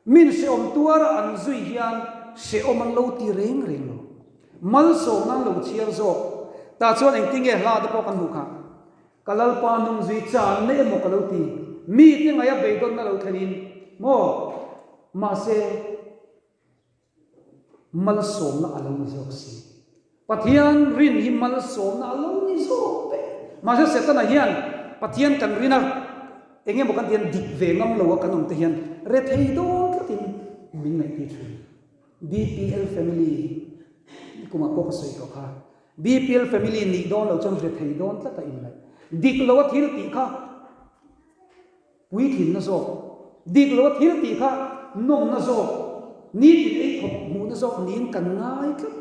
min hrehawm tuara an zui hian hrehawm an lo ti reng reng lo. Malsawmna an lo chhiar zawk. Tah chuan engtinge hla te pawh kan hmuh kha. Ka Lalpa nung zui channa emaw ka lo ti. Mite ngaia beidawnna lo thlenin maw? Mahse. Malsawmna a lo ni zawk si. Pathian rin hi malsawmna a lo ni zawk daih. Mahse Setana hian Pathian kan rin a, eng emaw kan tihian dik ve ngam lo a kan awm te hian rethei dawn tlatin min ngaihtir thin. BPL family kumah pawh ka sawi tawh kha. BPL family nih dawn lo chuan rethei dawn tlat a inngaih. Dik lo a thil tih kha Puitlinna zawk, dik lo a thil tih kha nawmna zawk, nitin ei thawk hmuhna zawk niin kan ngai tlat.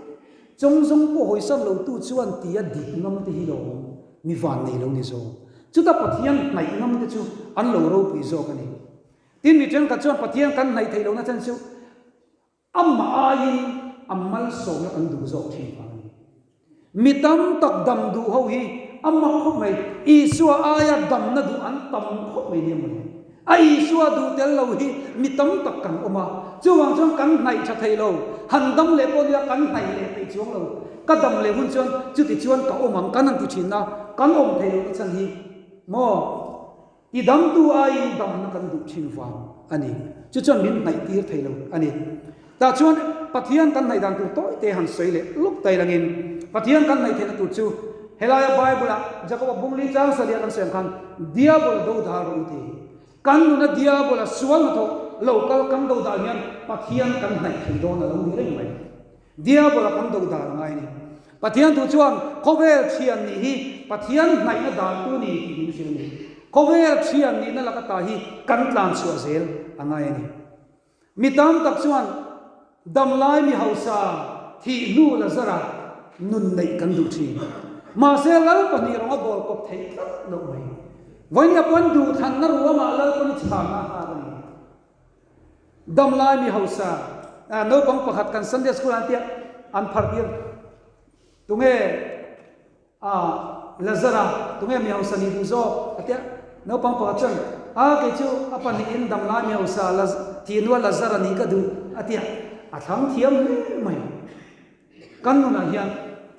Chawng zawng pawh hawisan lo tu chuan tia dik ngam te hi lo awm, mi van nei lo ni zawk. Chuta Pathian hnaih ngam te chu an lo ropui zawk a ni. Tin, mi thenkhat chuan Pathian kan hnaih theih lohna chhan chu Amah aiin a malsawmna kan duh zawk thin vang a ni. Mi tam tak dam duh ho hi a mak khawp mai. Isua aia damna duh an tam khawp mai nia mawle. A Isua duh tel lo hi mi tam tak kan awm a. Chuvang chuan kan hnaih tha thei lo. Han dam leh pawh nia kan hnaih leh peih chuang lo. Ka dam leh hun chuan chuti chuan ka awm ang kan han ti thin a, kan awm thei lohna chhan hi maw? I damtu aiin damna kan duh thin vang a ni. Chu chuan min hnaih tir thei lo a ni. Tah chuan Pathian kan hnaih dan tur tawi te han sawi leh lawk tai langin Pathian kan hnaih theihna tur chu helaia Bible-ah Jakob-a bungli chang salia kan sawi ang khan Diabol do dal rawh u ti. Kan nuna Diabol-a sual hnathawh lo kal kan do dal hian Pathian kan hnaih thei dawn a lo ni reng mai. Diabola kan do dan a ngai a ni. Pathian thu chuan khawvel thian nih hi Pathian hnaihna dantu ni tih min hrilh a ni. Khawvel thian nihna laka ta hi kan tlan chhuah zel a ngai a ni. Mi tam tak chuan damlai mi hausa thih hnu la zara nun neih kan duh thin. Mahse Lalpahnih rawng a bawl kawp theih tlat loh mai. Vawinia pawn duhthlanna ruamah Lalpani chhana a nghak a ni. Damlai mi hausa naupang pakhat kan Sunday school an tia an phar tir tunge a Lazara tunge mi hausa ni duh zawk a tia naupang pakhat chuan a kei chu a pahnihin damlai mi hausa tih hnua Lazara nih ka duh a tia a thlang thiam hle mai kan nunah hian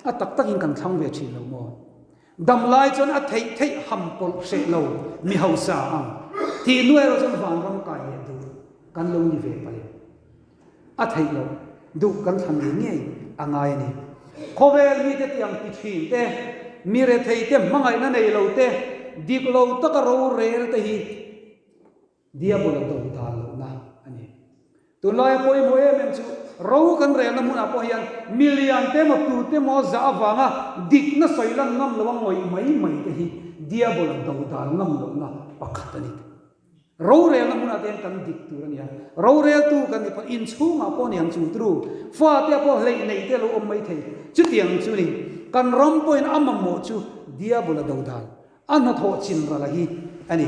a tak takin kan thlang ve thin lo maw. Dam lai chuan a theih theih ham pawlh hreh lo mi hausa ang tih hnu erawh chuan vanram kai leh duh kan lo ni ve palh em? A theih loh duh kan thlan ngei ngei a ngai a ni. Khawvel mite tiang ti thin te, mi rethei te hmangaihna nei lo te, dik lo taka rorel te hi Diabol a do dan lohna a ni. Tunlaia pawimawh em em chu ro kan relna hmunah pawh hian milian te emaw tute emaw zah avanga dikna sawi lan ngam loa ngawih mai mai te hi Diabol a do dan ngam lohna pakhat a ni. Rorelna hmunah te hian kan dik tur a ni a, roreltu kan ni pawh inchhungah pawh ni ang chu turu fate pawh hleih neih te lo awm mai thei. Chutiang chu ni kan ram pawhin a mamawh chu Diabol a do dan a hnathawh chin rala hi a ni.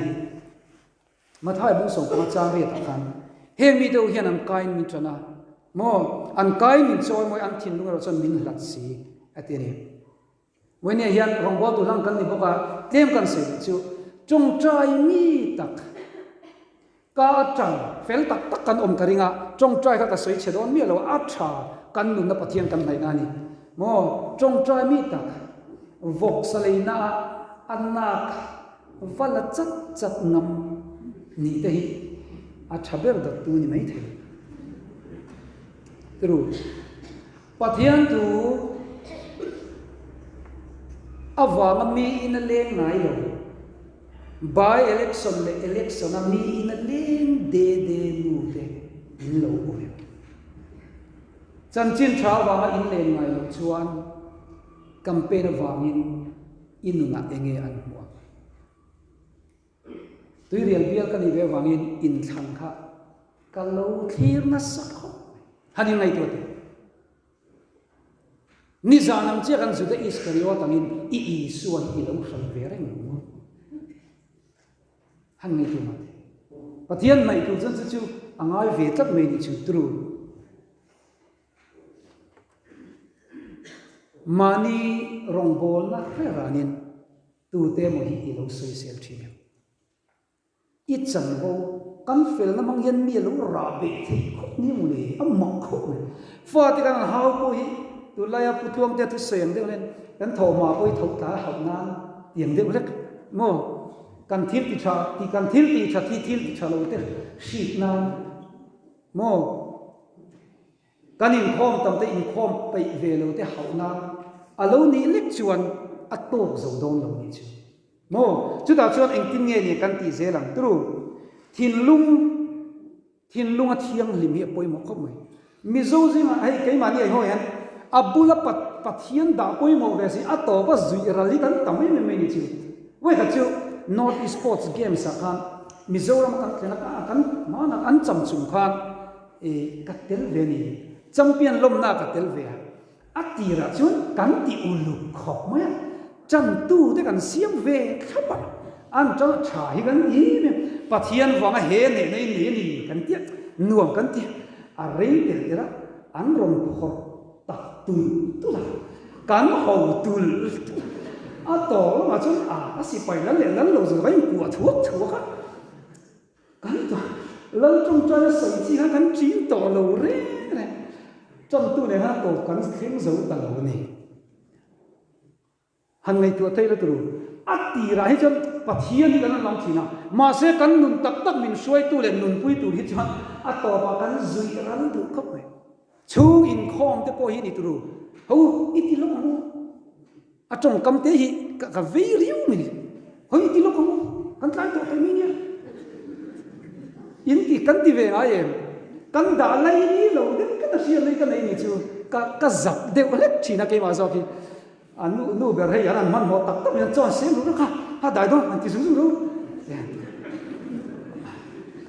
Mathai bung 15 chang riatah khan heng mite ho hian an kain min tan a, maw an kain min chawi mawi an thinlung erawh chuan min hlat si a ti a ni. Vawinia hian rawngbawltu hlang kan ni bawk a, tlem kan sawi duh chu tawngtai mi tak ka atang fel tak tak kan awm ka ring a, tawngtai kha ka sawi chhe dawn miah lo a, a tha kan nunna Pathian kan hnaihna a ni. Maw tawngtai mi tak vawksa leina ah a nak Va la chat chat ngam nih te hi a tha ber dawttu ni mai thei. Tiru, Pathian thu avanga mi in a leng ngai lo, by election leh election a mi in a leng de de nu te in lo awm em? Chanchin tha avanga in len ngai loh chuan campaign avangin I nunah enge an hmuh ang? Tuirial bial ka nih ve avangin inthlan kha ka lo thlir nasa khawp mai. Han inngaihtuah teh. Nizan ang chiah kan Juda Iskariot angin i Isua hi i lo hran ve reng lo maw? Han ngaihtuah mah teh. Pathian hnaih tur chuan chu chu a ngai ve tlat mai nih chu turu. Mahni rawngbawlna hre ranin tute emaw hi i lo sawisel thin em? I chanvo kan felna hmang hian mi a lo rah beh theih khawp ni maw le? A mak khawp mai. Fate kan han hau pawh hi tunlaia Pu Tluangtea thusawi ang deuh hian kan thawhhma pawh hi tho tlai hauh nan ti ang deuh hlek maw? Kan thil ti tha ti kan thil ti tha thi thil ti tha lo te hrik nan maw? Kan inkhawm tam te inkhawm peih ve lo te hauh nan a lo nih lek chuan a tawk zo dawn lo nih chu. Maw? Chutah chuan engtin nge ni kan tih zel ang turu? Thinlung, thinlunga thianghlim hi a pawimawh khawp mai. Mizo zingah hei keimahni ai hawi hian a bula Pathian dah pawimawh ve si a tawp a zuih ral hi kan tam em em mai ni chu. Vawikhat chu North East Sports Games ah khan Mizoram a kan thlen a, kan hmanah an cham chung khan ih ka tel ve a ni. Champion lawmna ah ka tel ve a. A tirah chuan kan ti uluk khawp mai a, chantute kan siam ve thlap a, an tang tha hi kan ti em em, Pathian vanga he nehna in nei a ni kan ti a, nuam kan ti a, a rei tel tel a, an rawn phawrh tak tulh tulh a, kan ho tulh tulh a, a tawp lamah chuan a a sipai lal leh lal lo zawk a inkuah thuak thuak a. Kan tawh Lal tawngtaina sawi chi kha kan ṭin tawh lo reng reng. Ṭantu nen khan tawp kan thleng zo ta lo a ni. Han ngaihtuah thei la turu. A tirah hi chuan Pathian hi kan han lang ṭhin a, mahse kan nun tak tak min hruaitu leh nunpui tur hi chuan a tawpah kan zuih ral duh khawp mai. Chhung inkhawm te pawh hi ni turu. Ho, i ti lawk ang u. A tawngkam te hi ka vei riau mai ni. Hawi ti lawk ang u, kan tlai tawh thei mai nia. In ti kan ti ve ngai em? Kan dah lai ni lo deuh ka ta hria mai ka nei ni chu ka ka zap deuh hlek thin a keimah zawk hi. A nu nu ber hei an an hmanhmawh tak tak mai an chuan sem ru kha ha dai dawn an ti zung zung ru.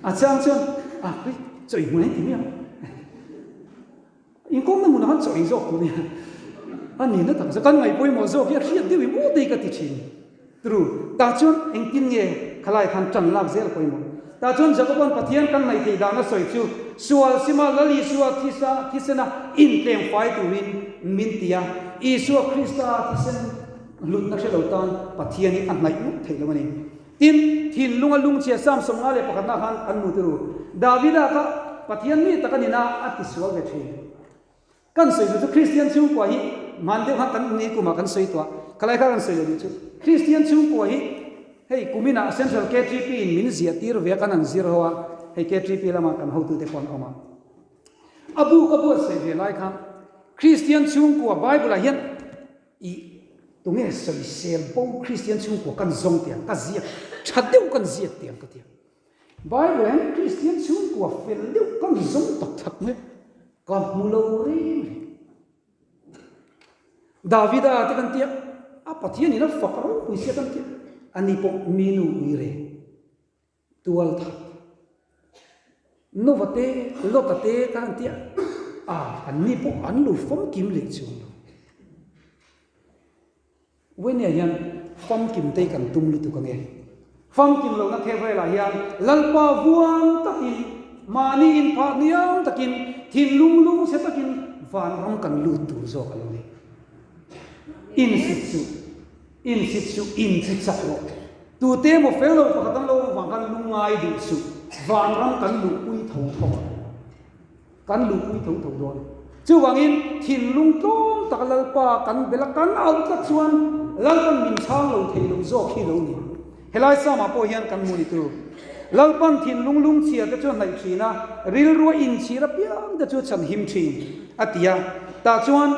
A chang chuan a hei chaw i hmu nei ti mai ang. Inkawmna hmunah khan chaw ei zawk tur nia. A nihna tak chu kan ngaih pawimawh zawk hi a hriat deuh i maw tei ka ti thin. Tru, tah chuan engtin nge khalai khan tan lak zel pawimawh. Tah chuan Jakoba'n Pathian kan ngaih theih dan a sawi chu sual sima Lal Isua thisa thisena intleng fai turin min ti a. Isua Krista thisen hlutna hre lo tan Pathian hi a hnaih ngawt theih lo a ni. Tin, thinlunga lungchhia Psalm 51 na khan kan hmu turu. Davida kha Pathian mi tak a nina a tisual ve thin. Kan sawi duh chu Kristian chhungkua hi hman deuh khan kan ni kumah kan sawi tawh a, khalai kha kan sawi lo duh chu Kristian chhungkua hi hei kuminah Central KTP in min ziah tir ve a kan han zir ho a, hei KTP lama kan hotute pawh an awm a. A bu ka buatsaih ve lai khan Kristian chhungkua Bible ah hian I tunge sawisel bo Kristian chhungkua kan zawng tiang ka ziak tha deuh kan ziak tiang ka tia. Bible hian Kristian chhungkua fel deuh kan zawng tak tak mai ka hmu lo reng reng. Davida te kan tia a Pathian in a fak ropui sia kan tia ani pawh mi nu ui reng. Tual that. Nova te, Lota te ka han tia a, an ni pawh an lo famkim leh chuang lo. Uainiah hian famkim te kan tum lutuk ange. Famkim lohna khevrelah hian Lalpa vuang takin, mahni inphah hniam takin, thinlung lungchhe takin vanram kan lut tur zawk a lo ni. Insit suh. Insit suh, inti chak rawh. Tute emaw fel lo pakhat an lo awm vang khan lungngai duh suh. Vanram kan luhpui tho tho a, kan luhpui tho tho dawn. Chuvangin thinlung tlawm taka Lalpa kan bel a, kan auh tlat chuan Lalpan min chhang lo thei lo zawk hi lo ni. Helai Psalm-ah pawh hian kan hmu ni tu. Lalpan thinlung lungchhia te chu a hnaih thin a, rilrua inchhir apiang te chu a chhanhim thin, a ti a. Tah chuan.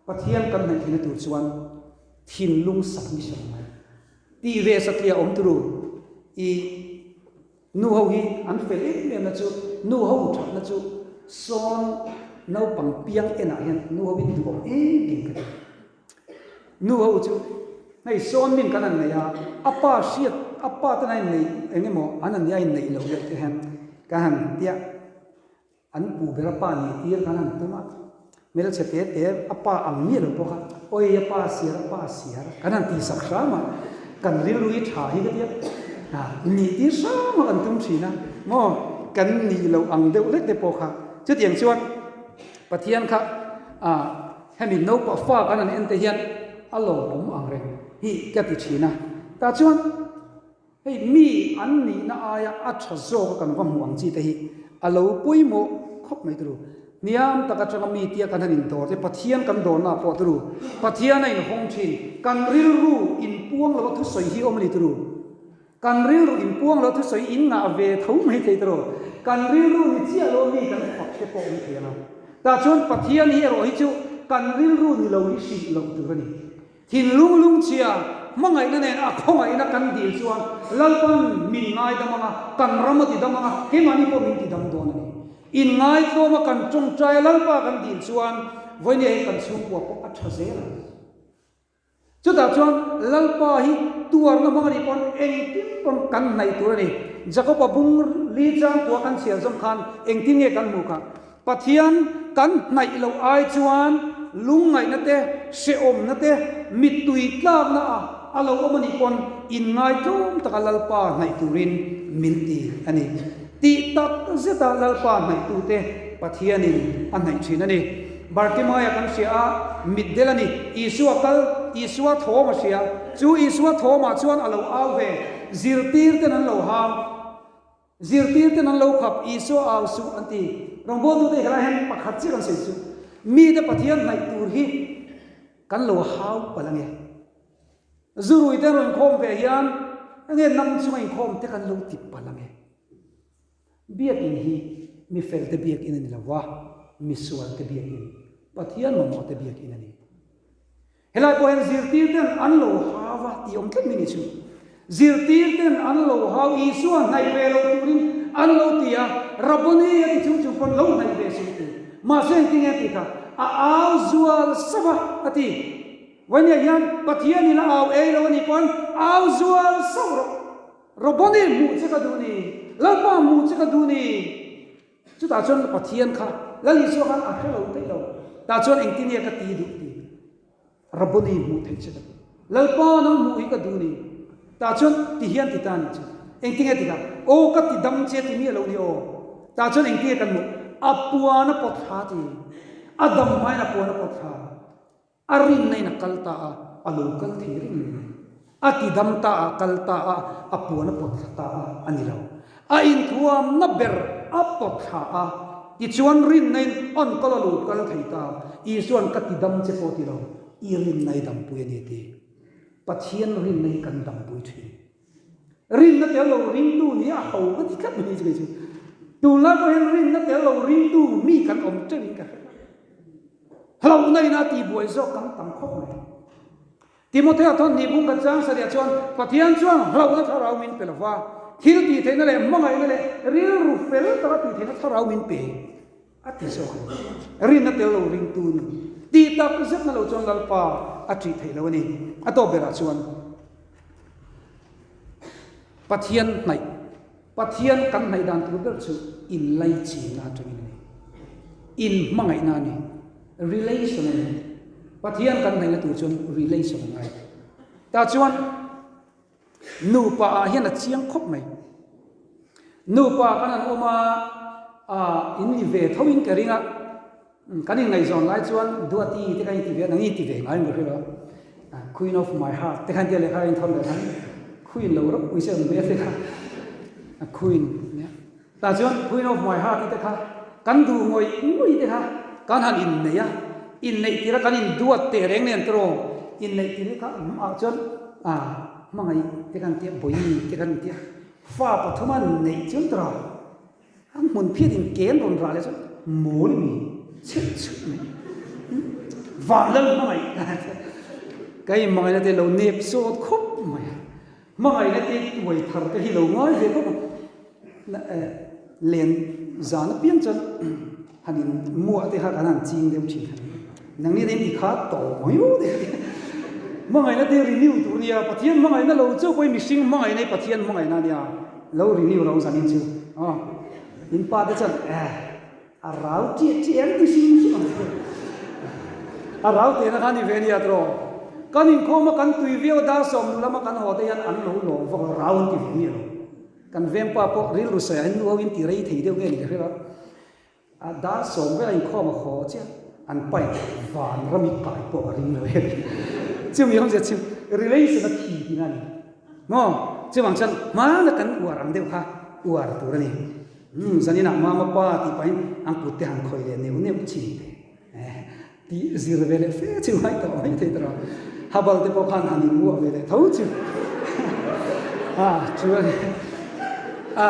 Pathian kan hnaih theihna tur chuan thinlung submission mai tih ve satliah awm turu i nu ho hi an fel em em na chu nu ho thatna chu sawn naupang piang enah hian nu ho in duhawm em em ka ti. Nu ho chu hei sawn min kan han nei a, a pa hriat. a pa ten a inneih eng emaw an han nia a inneih loh deuh te hian ka han tia an pu ber a pa nih tir kan han tum a, hmelchhe te te a pa ang miah lo pawh kha awi a pa siar a pa siar kan han tihsak hram a, kan rilru hi tha hi ka tia nih tir hram a kan tum thin a maw kan nih loh ang deuh lek te pawh kha chutiang chuan Pathian kha hemi naupang fa kan han en te hian a lawmawm ang reng hi ka ti thin a, tah chuan hei mi an nihna aia a tha zawk a kan va hmuh ang chi te hi a lo pawimawh khawp mai turu. Hniam tak atanga mi tia kan han indawr te Pathian kan dawrna pawh turu Pathian a inhawng thin kan rilru inpuang lo a thusawi hi awm a ni turu. Kan rilru inpuang lo thusawi in ngah ve tho mai thei tawh. Kan rilru ni chiah lo mi kan fak te pawh awm thei ang a. Tah chuan Pathian hi erawh hi chu kan rilru ni lo hi hrilh loh tur a ni. Thinlung lungchhia hmangaihna nen a khawngaihna kan dil chuan Lalpan min ngaidam ang a, kan ram a tidam ang a, keimahni pawh min tidam dawn a ni. Inngaithlawm a kan tawngtai a Lalpa kan dil chuan vawinia hian kan chhungkua pawh a tha zel ang. Chutah chuan Lalpa hi tuarna hmang a nih pawn engtin pawn kan hnaih tur a ni. Jakoba bung li changkua kan chhiar zawm khan engtin nge kan hmuh kha? Pathian kan hnaih loh ai chuan lungngaihna te, hrehawmna te, mittui tlakna a a lo awm a nih pawn inngaitlawm taka Lalpa hnaih turin min ti a ni. Tih tak zeta Lalpa hnaihtute Pathianin a hnaih thin a ni. Bartimaia kan hria a, mitdel a ni. Isua kal, Isua thawm a hria. Chu Isua thawmah chuan a lo au ve. Zirtirten an lo hau. Zirtirten an lo khap, Isua au suh an ti. Rawngbawltute helai hian pakhat chiah kan sawi chu, mite Pathian hnaih tur hi kan lo hau palh ange. Zuruite an rawn khawm ve hian enge nam chunga inkhawm te kan lo ti palh ange. Biakin hi mi felte biakin a ni lo va, mi sualte biakin, Pathian mamawhte biakin a ni. Helai pawh hian zirtirten an lo hau va tih awm tlat mai ni chu. Zirtirten an lo hau, Isua hnaih ve lo turin an lo ti a, Rabboni a ti chung chung pawn lo hnaih ve suh ti. Mahse engtin nge a tih kha? A au zual sauh a, a ti. Vawinia hian Pathianin a au ei lo a nih pawn au zual sauh rawh. Rabboni hmuh che ka duh ni, Lalpa hmuh che ka duh ni. Chutah chuan Pathian kha Lal Isua khan a hre lo daih lo. Tah chuan engtin nge ka ti duh ti? Rabboni hmuh theih che ka duh. Lalpa nang hmuh hi ka duh ni. Tah chuan ti hian ti ta nih chu. Engtin nge ti kha? Aw ka ti dam che ti miah lo ni aw. Tah chuan engtin nge kan hmuh? A puan a pawt thla ti. A dam hmain a puan a pawt thla. A rinna in a kal ta a, a lo kal thei reng mai. A ti dam ta a, kal ta a, a puan a pawt thla ta a, a ni lo. A inthuamna ber a pawt thla a, tichuan rinna in an kal a lo kal thei ta. Isua'n ka ti dam che pawh ti lo, i rinna i dampui a ni ti. Pathian rinna hi kan dampui thin. Rinna tel lo ringtu nih a ho ka ti tlat mai chu kei chu. Tunlai pawh hian rinna tel lo ringtu mi kan awm teuhin ka hre tlat. Hlauhna ina tihbuai zawk kan tam khawp mai. Timothea thawn hnih bung kan chang sarih chuan Pathian chuan hlauhna thlarau min pe lova, thil tih theihna leh hmangaihna leh rilru fel taka tih theihna thlarau min pe a ti zawk a ni. Rinna tel lo ringtu nun tih tak zetna lo chuan Lalpa a ṭih theih lo a ni. A tawp berah chuan Pathian hnaih, Pathian kan hnaih dan tur ber chu inlaichinna atangin a ni. Inhmangaihna a ni. Relation a ni. Pathian kan hnaihna tur chuan relation a ngai. Tah chuan nupa ah hian a chiang khawp mai. Nupa kan han awm a, in ni ve tho in ka ring a, Kan inngaihzawn lai chuan Duati te kha in ti ve a, nang i ti ve ngai maw hrelo a, Queen of my heart te kha in tia lehkha in thawn leh khan Queen lo rawp pui se awm ve a te kha Queen nia. Tah chuan Queen of my heart te kha kan duh ngawih ngawih te kha kan han inneih a, inneih tir a kan induat teh reng nen tawh inneih tir kha ah chuan hmangaih te kha an tia, bawi te kha an tia, fa pathum a neih chuan tawh A hmun phiat in ken rawn rah leh chuan mawl mi chhilh chhilh mai. Van lal hmangaih ka in hmangaihna te lo nep sawt khawp mai a. Hmangaihna te tuai thar te hi lo ngai ve khawp a. Len zan apiang chuan han in muah te kha kan han ching deuh thin kha. Nangni te in ti kha tawh mai u te. Hmangaihna te renew tur nia, Pathian hmangaihna lo chauh pawhin mihring hmangaihna hi Pathian hmangaihna ania, lo renew ro zanin chu. Aw, in pa te chuan eh a rau chiah chiah ang ti hrim hrim ang che. A rau tehna kha ni ve ania tiraw. Kan inkhawm a kan tui viau a dar sawmnu lama kan haw te hian an lo lawm vak lo, rau an ti ve nia lo. Kan vengpa pawh rilru sawiah hian nu ho in ti rei thei deuh nge ni ka hria a. A dar sawm vel a inkhawm a haw chiah an paih van ram i kai pawh a ring lo e. Chumi awmzia chu relation a thi tihna a ni maw? Chuvang chuan hmana kan uar ang deuh kha uar tur a ni. Umm zaninah mama pa tih pahin an kut te han khawih leh neuh neuh chin te. Tih zir ve leh fe chu ngai tawh mai thei tawh a, Habal te pawh khan han inmuah ve leh tho chu a chu a ni. A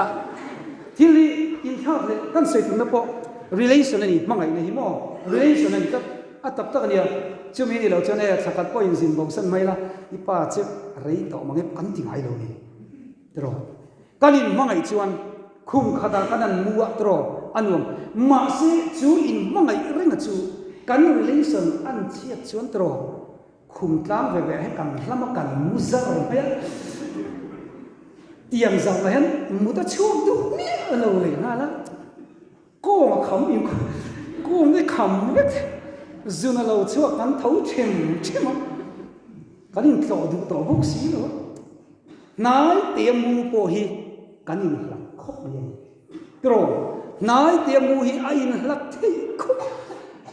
thil hi inthlak leh kan sawi tumna pawh relation a ni, hmangaihna hi maw relation a ni tlat, a tak tak a nia, chumi ni lo chuan e thla khat pawh inzin bosan mai la, i pa chu rei tawh mang e kan ti ngai lo ni. Tiraw? Kan inhmangaih chuan khum khatah kan an mu a tiraw? A nuam. Mahse, chu inhmangaih renga chu kan relation an chhiat chuan tiraw? Khum tlang ve ve ah hian kan hlam a, kan mu zar mai a. Tiang zar lah hian mut a chhuak duh miah lo leh nghal a. Kawng a kham in kawng te kham vek zun a lo chhuak kan tho them them a. Kan intlawh duh tawh bawk si lo a. Hnai tea mu pawh hi kan inhlat khawp mai a ni. Tiraw, hnai tea mu hi a inhlat theih khawp a.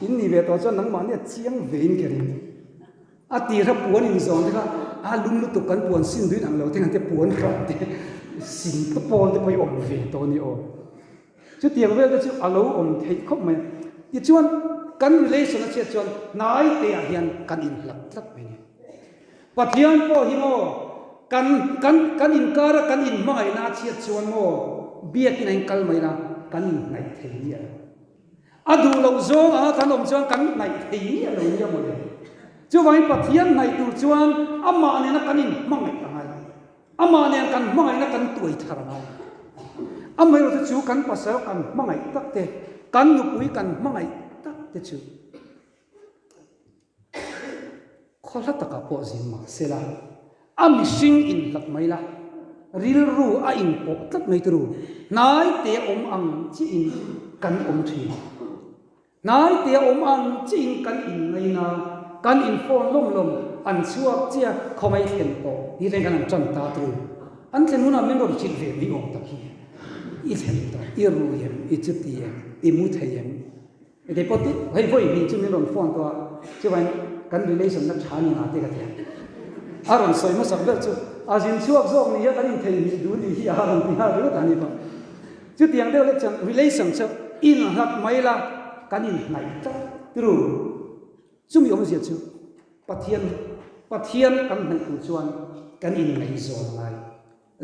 In nih ve tawh chuan nangmahni a chiang ve in ka ring. A tirha puan inzawn te kha a lum lutuk kan puan sin duin ang lo te khan te puan hrang te sin te pawn te pawh hi awm ve tawh a ni aw. Chutiang vel te chu a lo awm theih khawp mai a. Tichuan kan relation a chhiat chuan hnai te ah hian kan inhlat tlat mai a ni. Pathian pawh hi maw kan kan kan inkara kan inhmangaihna a chhiat chuan maw biakin a inkal mai la kan inhnaih thei miah lo. A duh loh zawng anga kan awm chuan kan hnaih thei miah lo nia mawle. Chuvangin Pathian hnaih tur chuan amah nena kan inhmangaih a ngai. Amah nen kan hmangaihna kan tuai thar a ngai. Amaherawhchu chu kan pasal kan hmangaih tak te, kan nupui kan hmangaih tak te chu Khaw hla takah pawh zin mah se la, a mihring inhlat mai la, rilru a inpawh tlat mai turu, hnai te awm ang chiin kan awm thin. Hnai te awm ang chiin kan inngaina, kan inphone lawm lawm, an chhuak chiah khawngaih thlen tawh ti reng kan han tan ta turu. An thlen hunah min rawn hrilh ve mai awm tak hi, i thlen tawh, i rui em, i chuti em, i mu thei em? Kei pawh ti hei vawi hnih chu min rawn phone tawh a, chuvain kan relation na tha ni nga te ka ti a. A rawn sawi hmasak ber chu a zin chhuak zawk ni hian kan intheihnghilh duh ni hi a rawn ti nghal ringawt a ni pawh. Chutiang deuh lek chuan relation chu inhlat mai la kan inhnaih tlat turu. Chumi awmzia chu Pathian Pathian kan hnaih tur chuan kan inngaihzawn a ngai.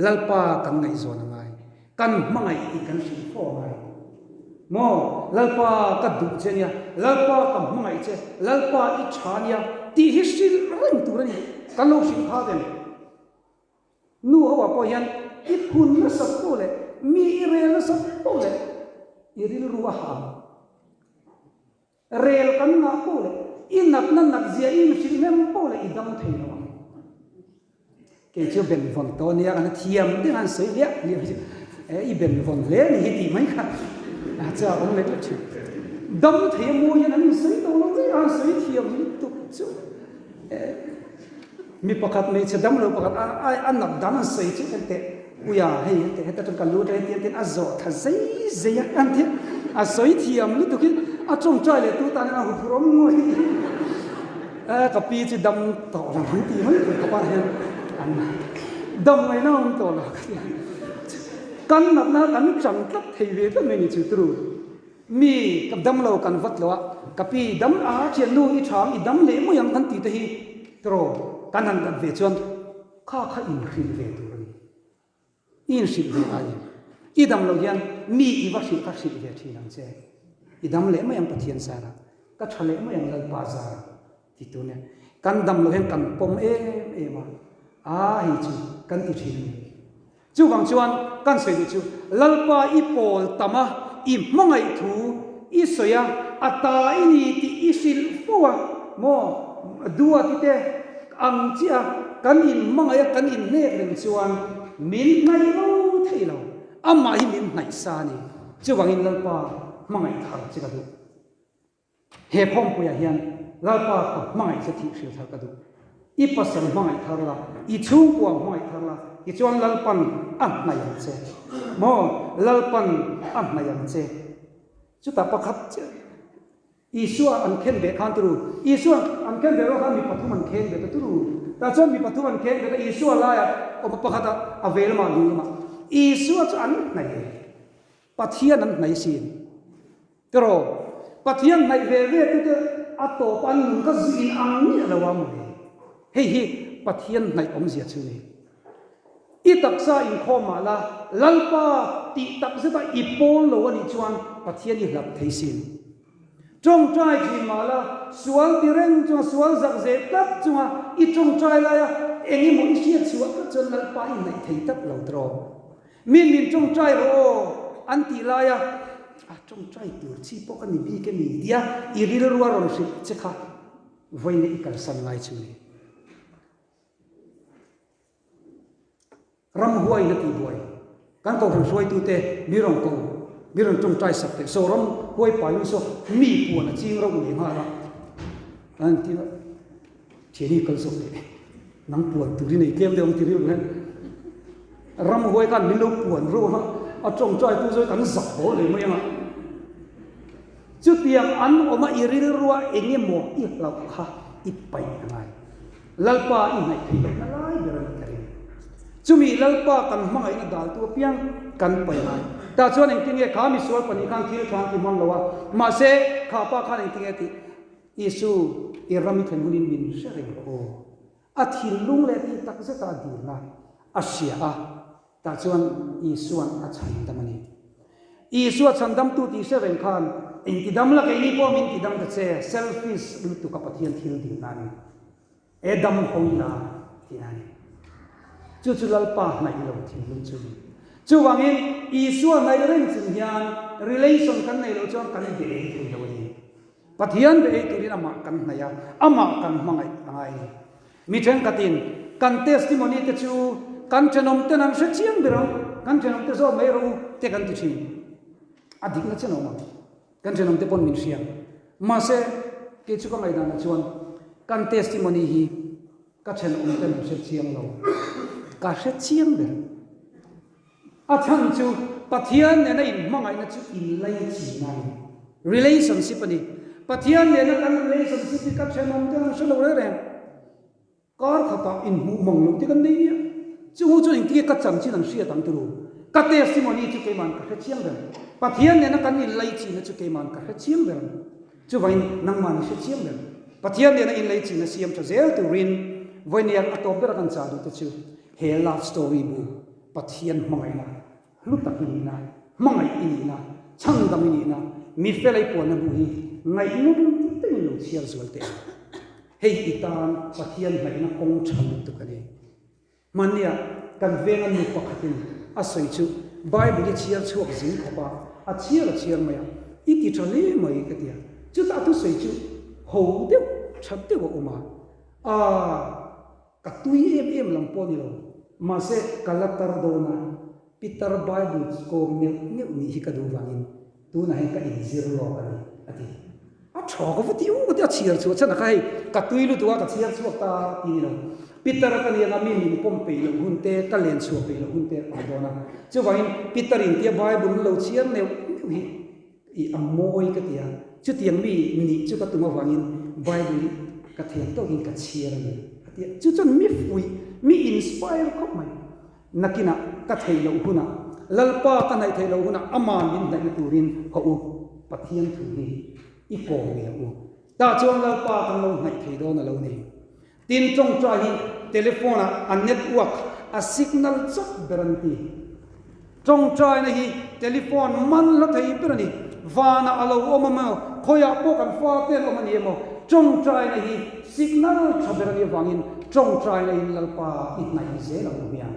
Lalpa kan ngaihzawn a ngai, kan hmangaih tih kan hrilh fo a ngai. Maw, Lalpa ka duh che nia, Lalpa ka hmangaih che, Lalpa i tha nia tih hi hrilh reng tur a ni. Kan lo hrilh phak em? Nu ho ah pawh hian i phun nasat poh leh mi i rel nasat poh leh i rilru a hah ang. Rel kan ngah poh leh i natna nat zia i inhrilh hnem poh leh i dam thei lo ang. Kei chu benvawn tawh nia kan thiam deuh a an sawi hliah hliah hi chu e i benvawn hle ni hi tih mai kha a chu a awm lek lek thin. Dam thei a mawi hian an insawi tawh lo mai a an sawi thiam lutuk chu e Mi pakhat hmeichhe dam lo pakhat a a nat dan an sawi chu en teh uia hei en teh heta chuan ka lu ṭai tian tian a zawh tha zei zei a an ti a sawi thiam lutuk hi a ṭawngṭai leh tu tan hian a huphurh awm ngawih e ka pi chu dam tawh lo an ti mai tur khawpah hian an dam ngaihna awm tawh lo ka ti kan natna kan chang tlat thei ve tlat mai ni chu turu. Mi ka dam lo kan vat lo a, ka pi dam a thiannu i tha ang i dam leh mai ang kan tih te hi tiraw kan han dat ve chuan kha kha inhrilh ve tur a ni. I inhrilh ve ngai em? I dam loh hian mi i va hrilh kha hrilh ve thin ang che. I dam leh mai ang Pathian zara, ka tha leh mai ang Lalpa zara ti tur nia. Kan dam loh hian kan pawm em em a, aa hei chu kan ti thin a ni. Chuvang chuan kan sawi duh chu, Lalpa i pawl tam a, i hmangaih thu i sawi a, a ta i ni tih i hrilh fo a, maw? Duati te, Ang chiah a, kan inhmangaih a, kan inhnek reng chuan min hnaih lo thei lo. Amah hi min hnaih sa a ni. Chuvangin Lalpa hmangaih thar che ka duh. He khawmpuiah hian Lalpa ka hmangaih che thih hrilh thar ka duh. I pasal hmangaih thar la, i chhungkua hmangaih thar la, tichuan Lalpan a hnaih ang che. Maw? Lalpan a hnaih ang che. Chutah pakhat chiah Isua an khen beh khan turu. Isua an khen beh rual khan mi pathum an khen bet a turu. Tah chuan mi pathum an khen bet a, Isua laiah awm a pakhat a, a ve lamah ding lamah. Isua chu an hnaih e. Pathian an hnaih sin. Tiraw? Pathian hnaih ve ve tute a tawp an nun kha zu in ang miah lo a mawle. Hei hi Pathian hnaih awmzia chu ni. I taksa inkhawm mah la, Lalpa tih tak zeta i pawl lo a nih chuan Pathian i hlap thei sin. Tawngtai thin mah la, sual ti reng chunga, sual zak zeh tlat chunga i tawngtai laia eng emaw i hriat chhuah tlat chuan Lalpa i hnaih thei tlat lo tawh. Min min tawngtai rawh aw an tih laia a tawngtai tur chi pawh ka ni bik emi tia i rilru a rawn hrilh che kha vawiin i kalsan ngai chu ni. Ramhuaiin a tihbuai. Kan kohhran hruaitute mi rawn ko, mi rawn tawngtai sak teh. Saw ramhuai pai in saw mi puan a ching rauh leh nghal a. An ti a, Thiani kal zawk teh. Nang puan tur i nei tlem deuh ang ti rilru hian ramhuai khan min lo puan reuh a, a tawngtai tu zawk kan zak haw leh mai ang a. Chutiang an awm a i rilrua eng emaw i hlauh kha i paih a ngai. Lalpa i hnaih theih lohna lai ber a nih ka ring. Chumi Lalpa kan hmangaihna daltu apiang kan paih ngai. Tah chuan engtin nge kha misual pahnih khan thil tha an ti hmang lo a, mahse kha pa khan engtin nge tih? Isu, i ram i thlen hunin min hre reng rawh aw. A thinlung leh tih tak zeta a dilna a hria a, tah chuan Isua'n a chhandam a ni. Isua chhandamtu tih hre reng khan engtidam la keini pawh min tidam ta che, selfish lutuk a Pathian thil dilna a ni. E dam ho ila tihna a ni. Chu chu Lalpa hnaih lo thinlung chu a ni. Chuvangin Isua hnaih reng chung hian relation kan neih loh chuan kan be ei thei lo a ni. Pathian be ei turin amah kan hnaih a, amah kan hmangaih a ngai a ni. Mi thenkhatin kan testimony te chu kan thenawm ten an hre chiang ber ang, kan thenawm te zawk mai rawh u te kan ti thin. A dikna chen a awm ang. Kan thenawm te pawn min hria. Mahse, kei chu ka ngaihdanah chuan kan testimony hi ka thenawm ten an hre chiang lo. Ka hre chiang ber. A chhan chu Pathian nena inhmangaihna chu inlaichinna a ni, relationship a ni. Pathian nena kan relationship hi ka thenawm te an hre lo reng reng. Kar khatah inhmuh mang loh te kan nei nia. Chung chuan engtinge ka chanchin an hriat ang turu. Ka testimony chu keiman ka hre chiang ber. Pathian nena kan inlaichinna chu keiman ka hre chiang ber. Chuvangin nangmah ni hre chiang ber. Pathian nena inlaichinna siam tha zel turin vawinia a tawp bera kan chah duh te chu he love story bu Pathian hmangaihna, hlu tak i nihna, hmangaih i nihna, chhandam i nihna, mi fel ei puanna bu hi ngaihnawm takin lo chhiar zual teh ang. Hei hi i tan Pathian hnaihna kawng tha lutuk a ni. Hmannia kan venga nu pakhatin a sawi chu Bible i chhiar chhuak zing khawp a, a chhiar a chhiar mai a, i ti tha hle mai ka ti a. Chutah a thusawi chu ho deuh, tha deuh a awm a, aa. Ka tui em em lam pawh ni lo, mahse ka la tar dawn a, Peter Bible kawm neuh neuh nih hi ka duh vangin tunah hian ka inzir lawk a ni, a ti. A tha ka va ti u ka ti, a chhiar chhuah chhan a kha hei ka tui lutuk a ka chhiar chhuak ta ti ni lo. Peter a ka ni anga mi min pawm peih loh hun te, ka len chhuah peih loh hun te a awm dawn a. Chuvangin Peter in tia Bible lo chhiar neuh neuh hi I a mawi ka ti a, chutiang mi nih chu ka tum avangin Bible hi ka thiam tawkin ka chhiar a ni a ti a. Chu chuan mi fuih, mi inspire khawp mai. Nakinah ka theih loh hunah, Lalpa ka hnaih theih loh hunah Ama min hnaihna turin haw u, Pathian thu hi i kawm ngei ang u. Tah chuan Lalpa kan lo hnaih thei dawn a lo ni. Tin, tawngtai hi telephone ah a network a signal chak ber an ti. Tawngtaina hi telephone man hla thei ber a ni. Vanah a lo awm emaw, khawiah pawh kan fate an awm a ni emaw, tawngtaina hi signal tha ber a nih avangin tawngtaina in Lalpa i hnaih zel ang u hmiang.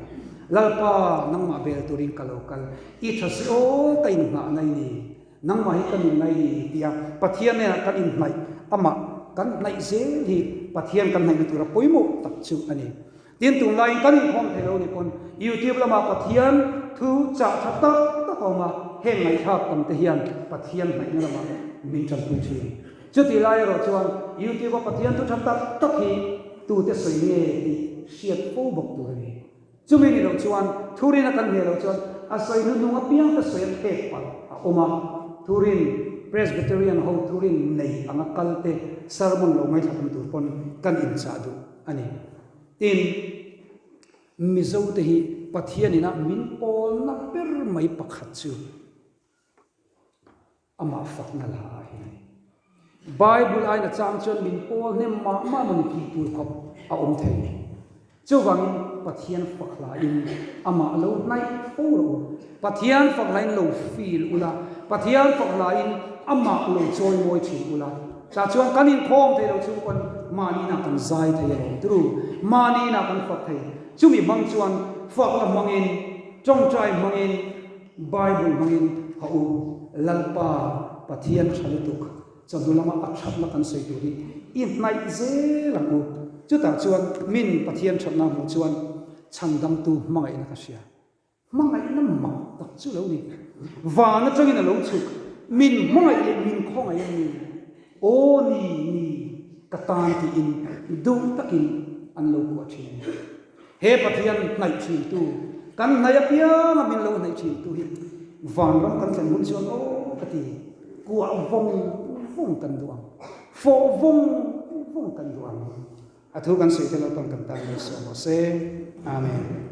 Lalpa, nangmah bel turin ka lo kal. I tha si aw, ka inngahna i ni. Nangmah hi ka nun ngai ni tia Pathian hnenah kan inhnaih amah. kan hnaih zel hi Pathian kan hnaihna tura pawimawh tak chu a ni. Tin, tunlaiin kan inkhawm thei lo ni pawn YouTube lamah Pathian thu chah tha tak tak a awm a, heng ngaihthlak tam te hian Pathian hnaihna lamah min tanpui thin. Chutih lai erawh chuan YouTube a Pathian thu tha tak tak hi tute sawi nge tih hriat fo bawk tur a ni. Chumi ni loh chuan Thurin a kan hne loh chuan a sawi hnuhnung apiang te sawi a phek palh a awm a, Thurin Presbyterian ho Thurin nei anga kal te sermon lo ngaithla tam tur pawn kan inchah duh a ni. Tin, Mizo te hi Pathian ina min pawlna ber mai pakhat chu Amah fakna la ah hian a ni. Bible aina chang chuan min pawl hnem mah mah maw ni tih tur khawp a awm thei. Chuvangin Pathian fak hlain amah lo hnaih fo rawh u. Pathian fak hlain lo feel ula, Pathian fak hlain amah lo chawi mawi thin ula. Tah chuan kan inkhawm thei lo chung pawn mahni inah kan zai thei alawm turu. Mahni inah kan fak thei. Chumi hmang chuan fakna hmangin, tawngtai hmangin, Bible hmangin ha u, Lalpa Pathian tha lutuk, chawhnu lama a thatna kan sawi tur hi i hnaih zel ang u. Chutah chuan min Pathian thatna hmuh chuan chhandamtu hmangaihna ka hria. Hmangaihna mak tak chu lo ni. Van atangin a lo chhuk, min hmangaih leh min khawngaih a ni. Aw ni, ni, ka tan tiin duh takin an lo kuah thin a ni. He Pathian hnaih thintu, kan hnaih apianga min lo hnaih thintu hi vanram kan thlen hun chuan aw ka ti, kuah vawng vawng kan duh ang, fawh vawng vawng kan duh ang. A thu kan sawi te Lalpan kan tan mai sawm rawh se. Amen.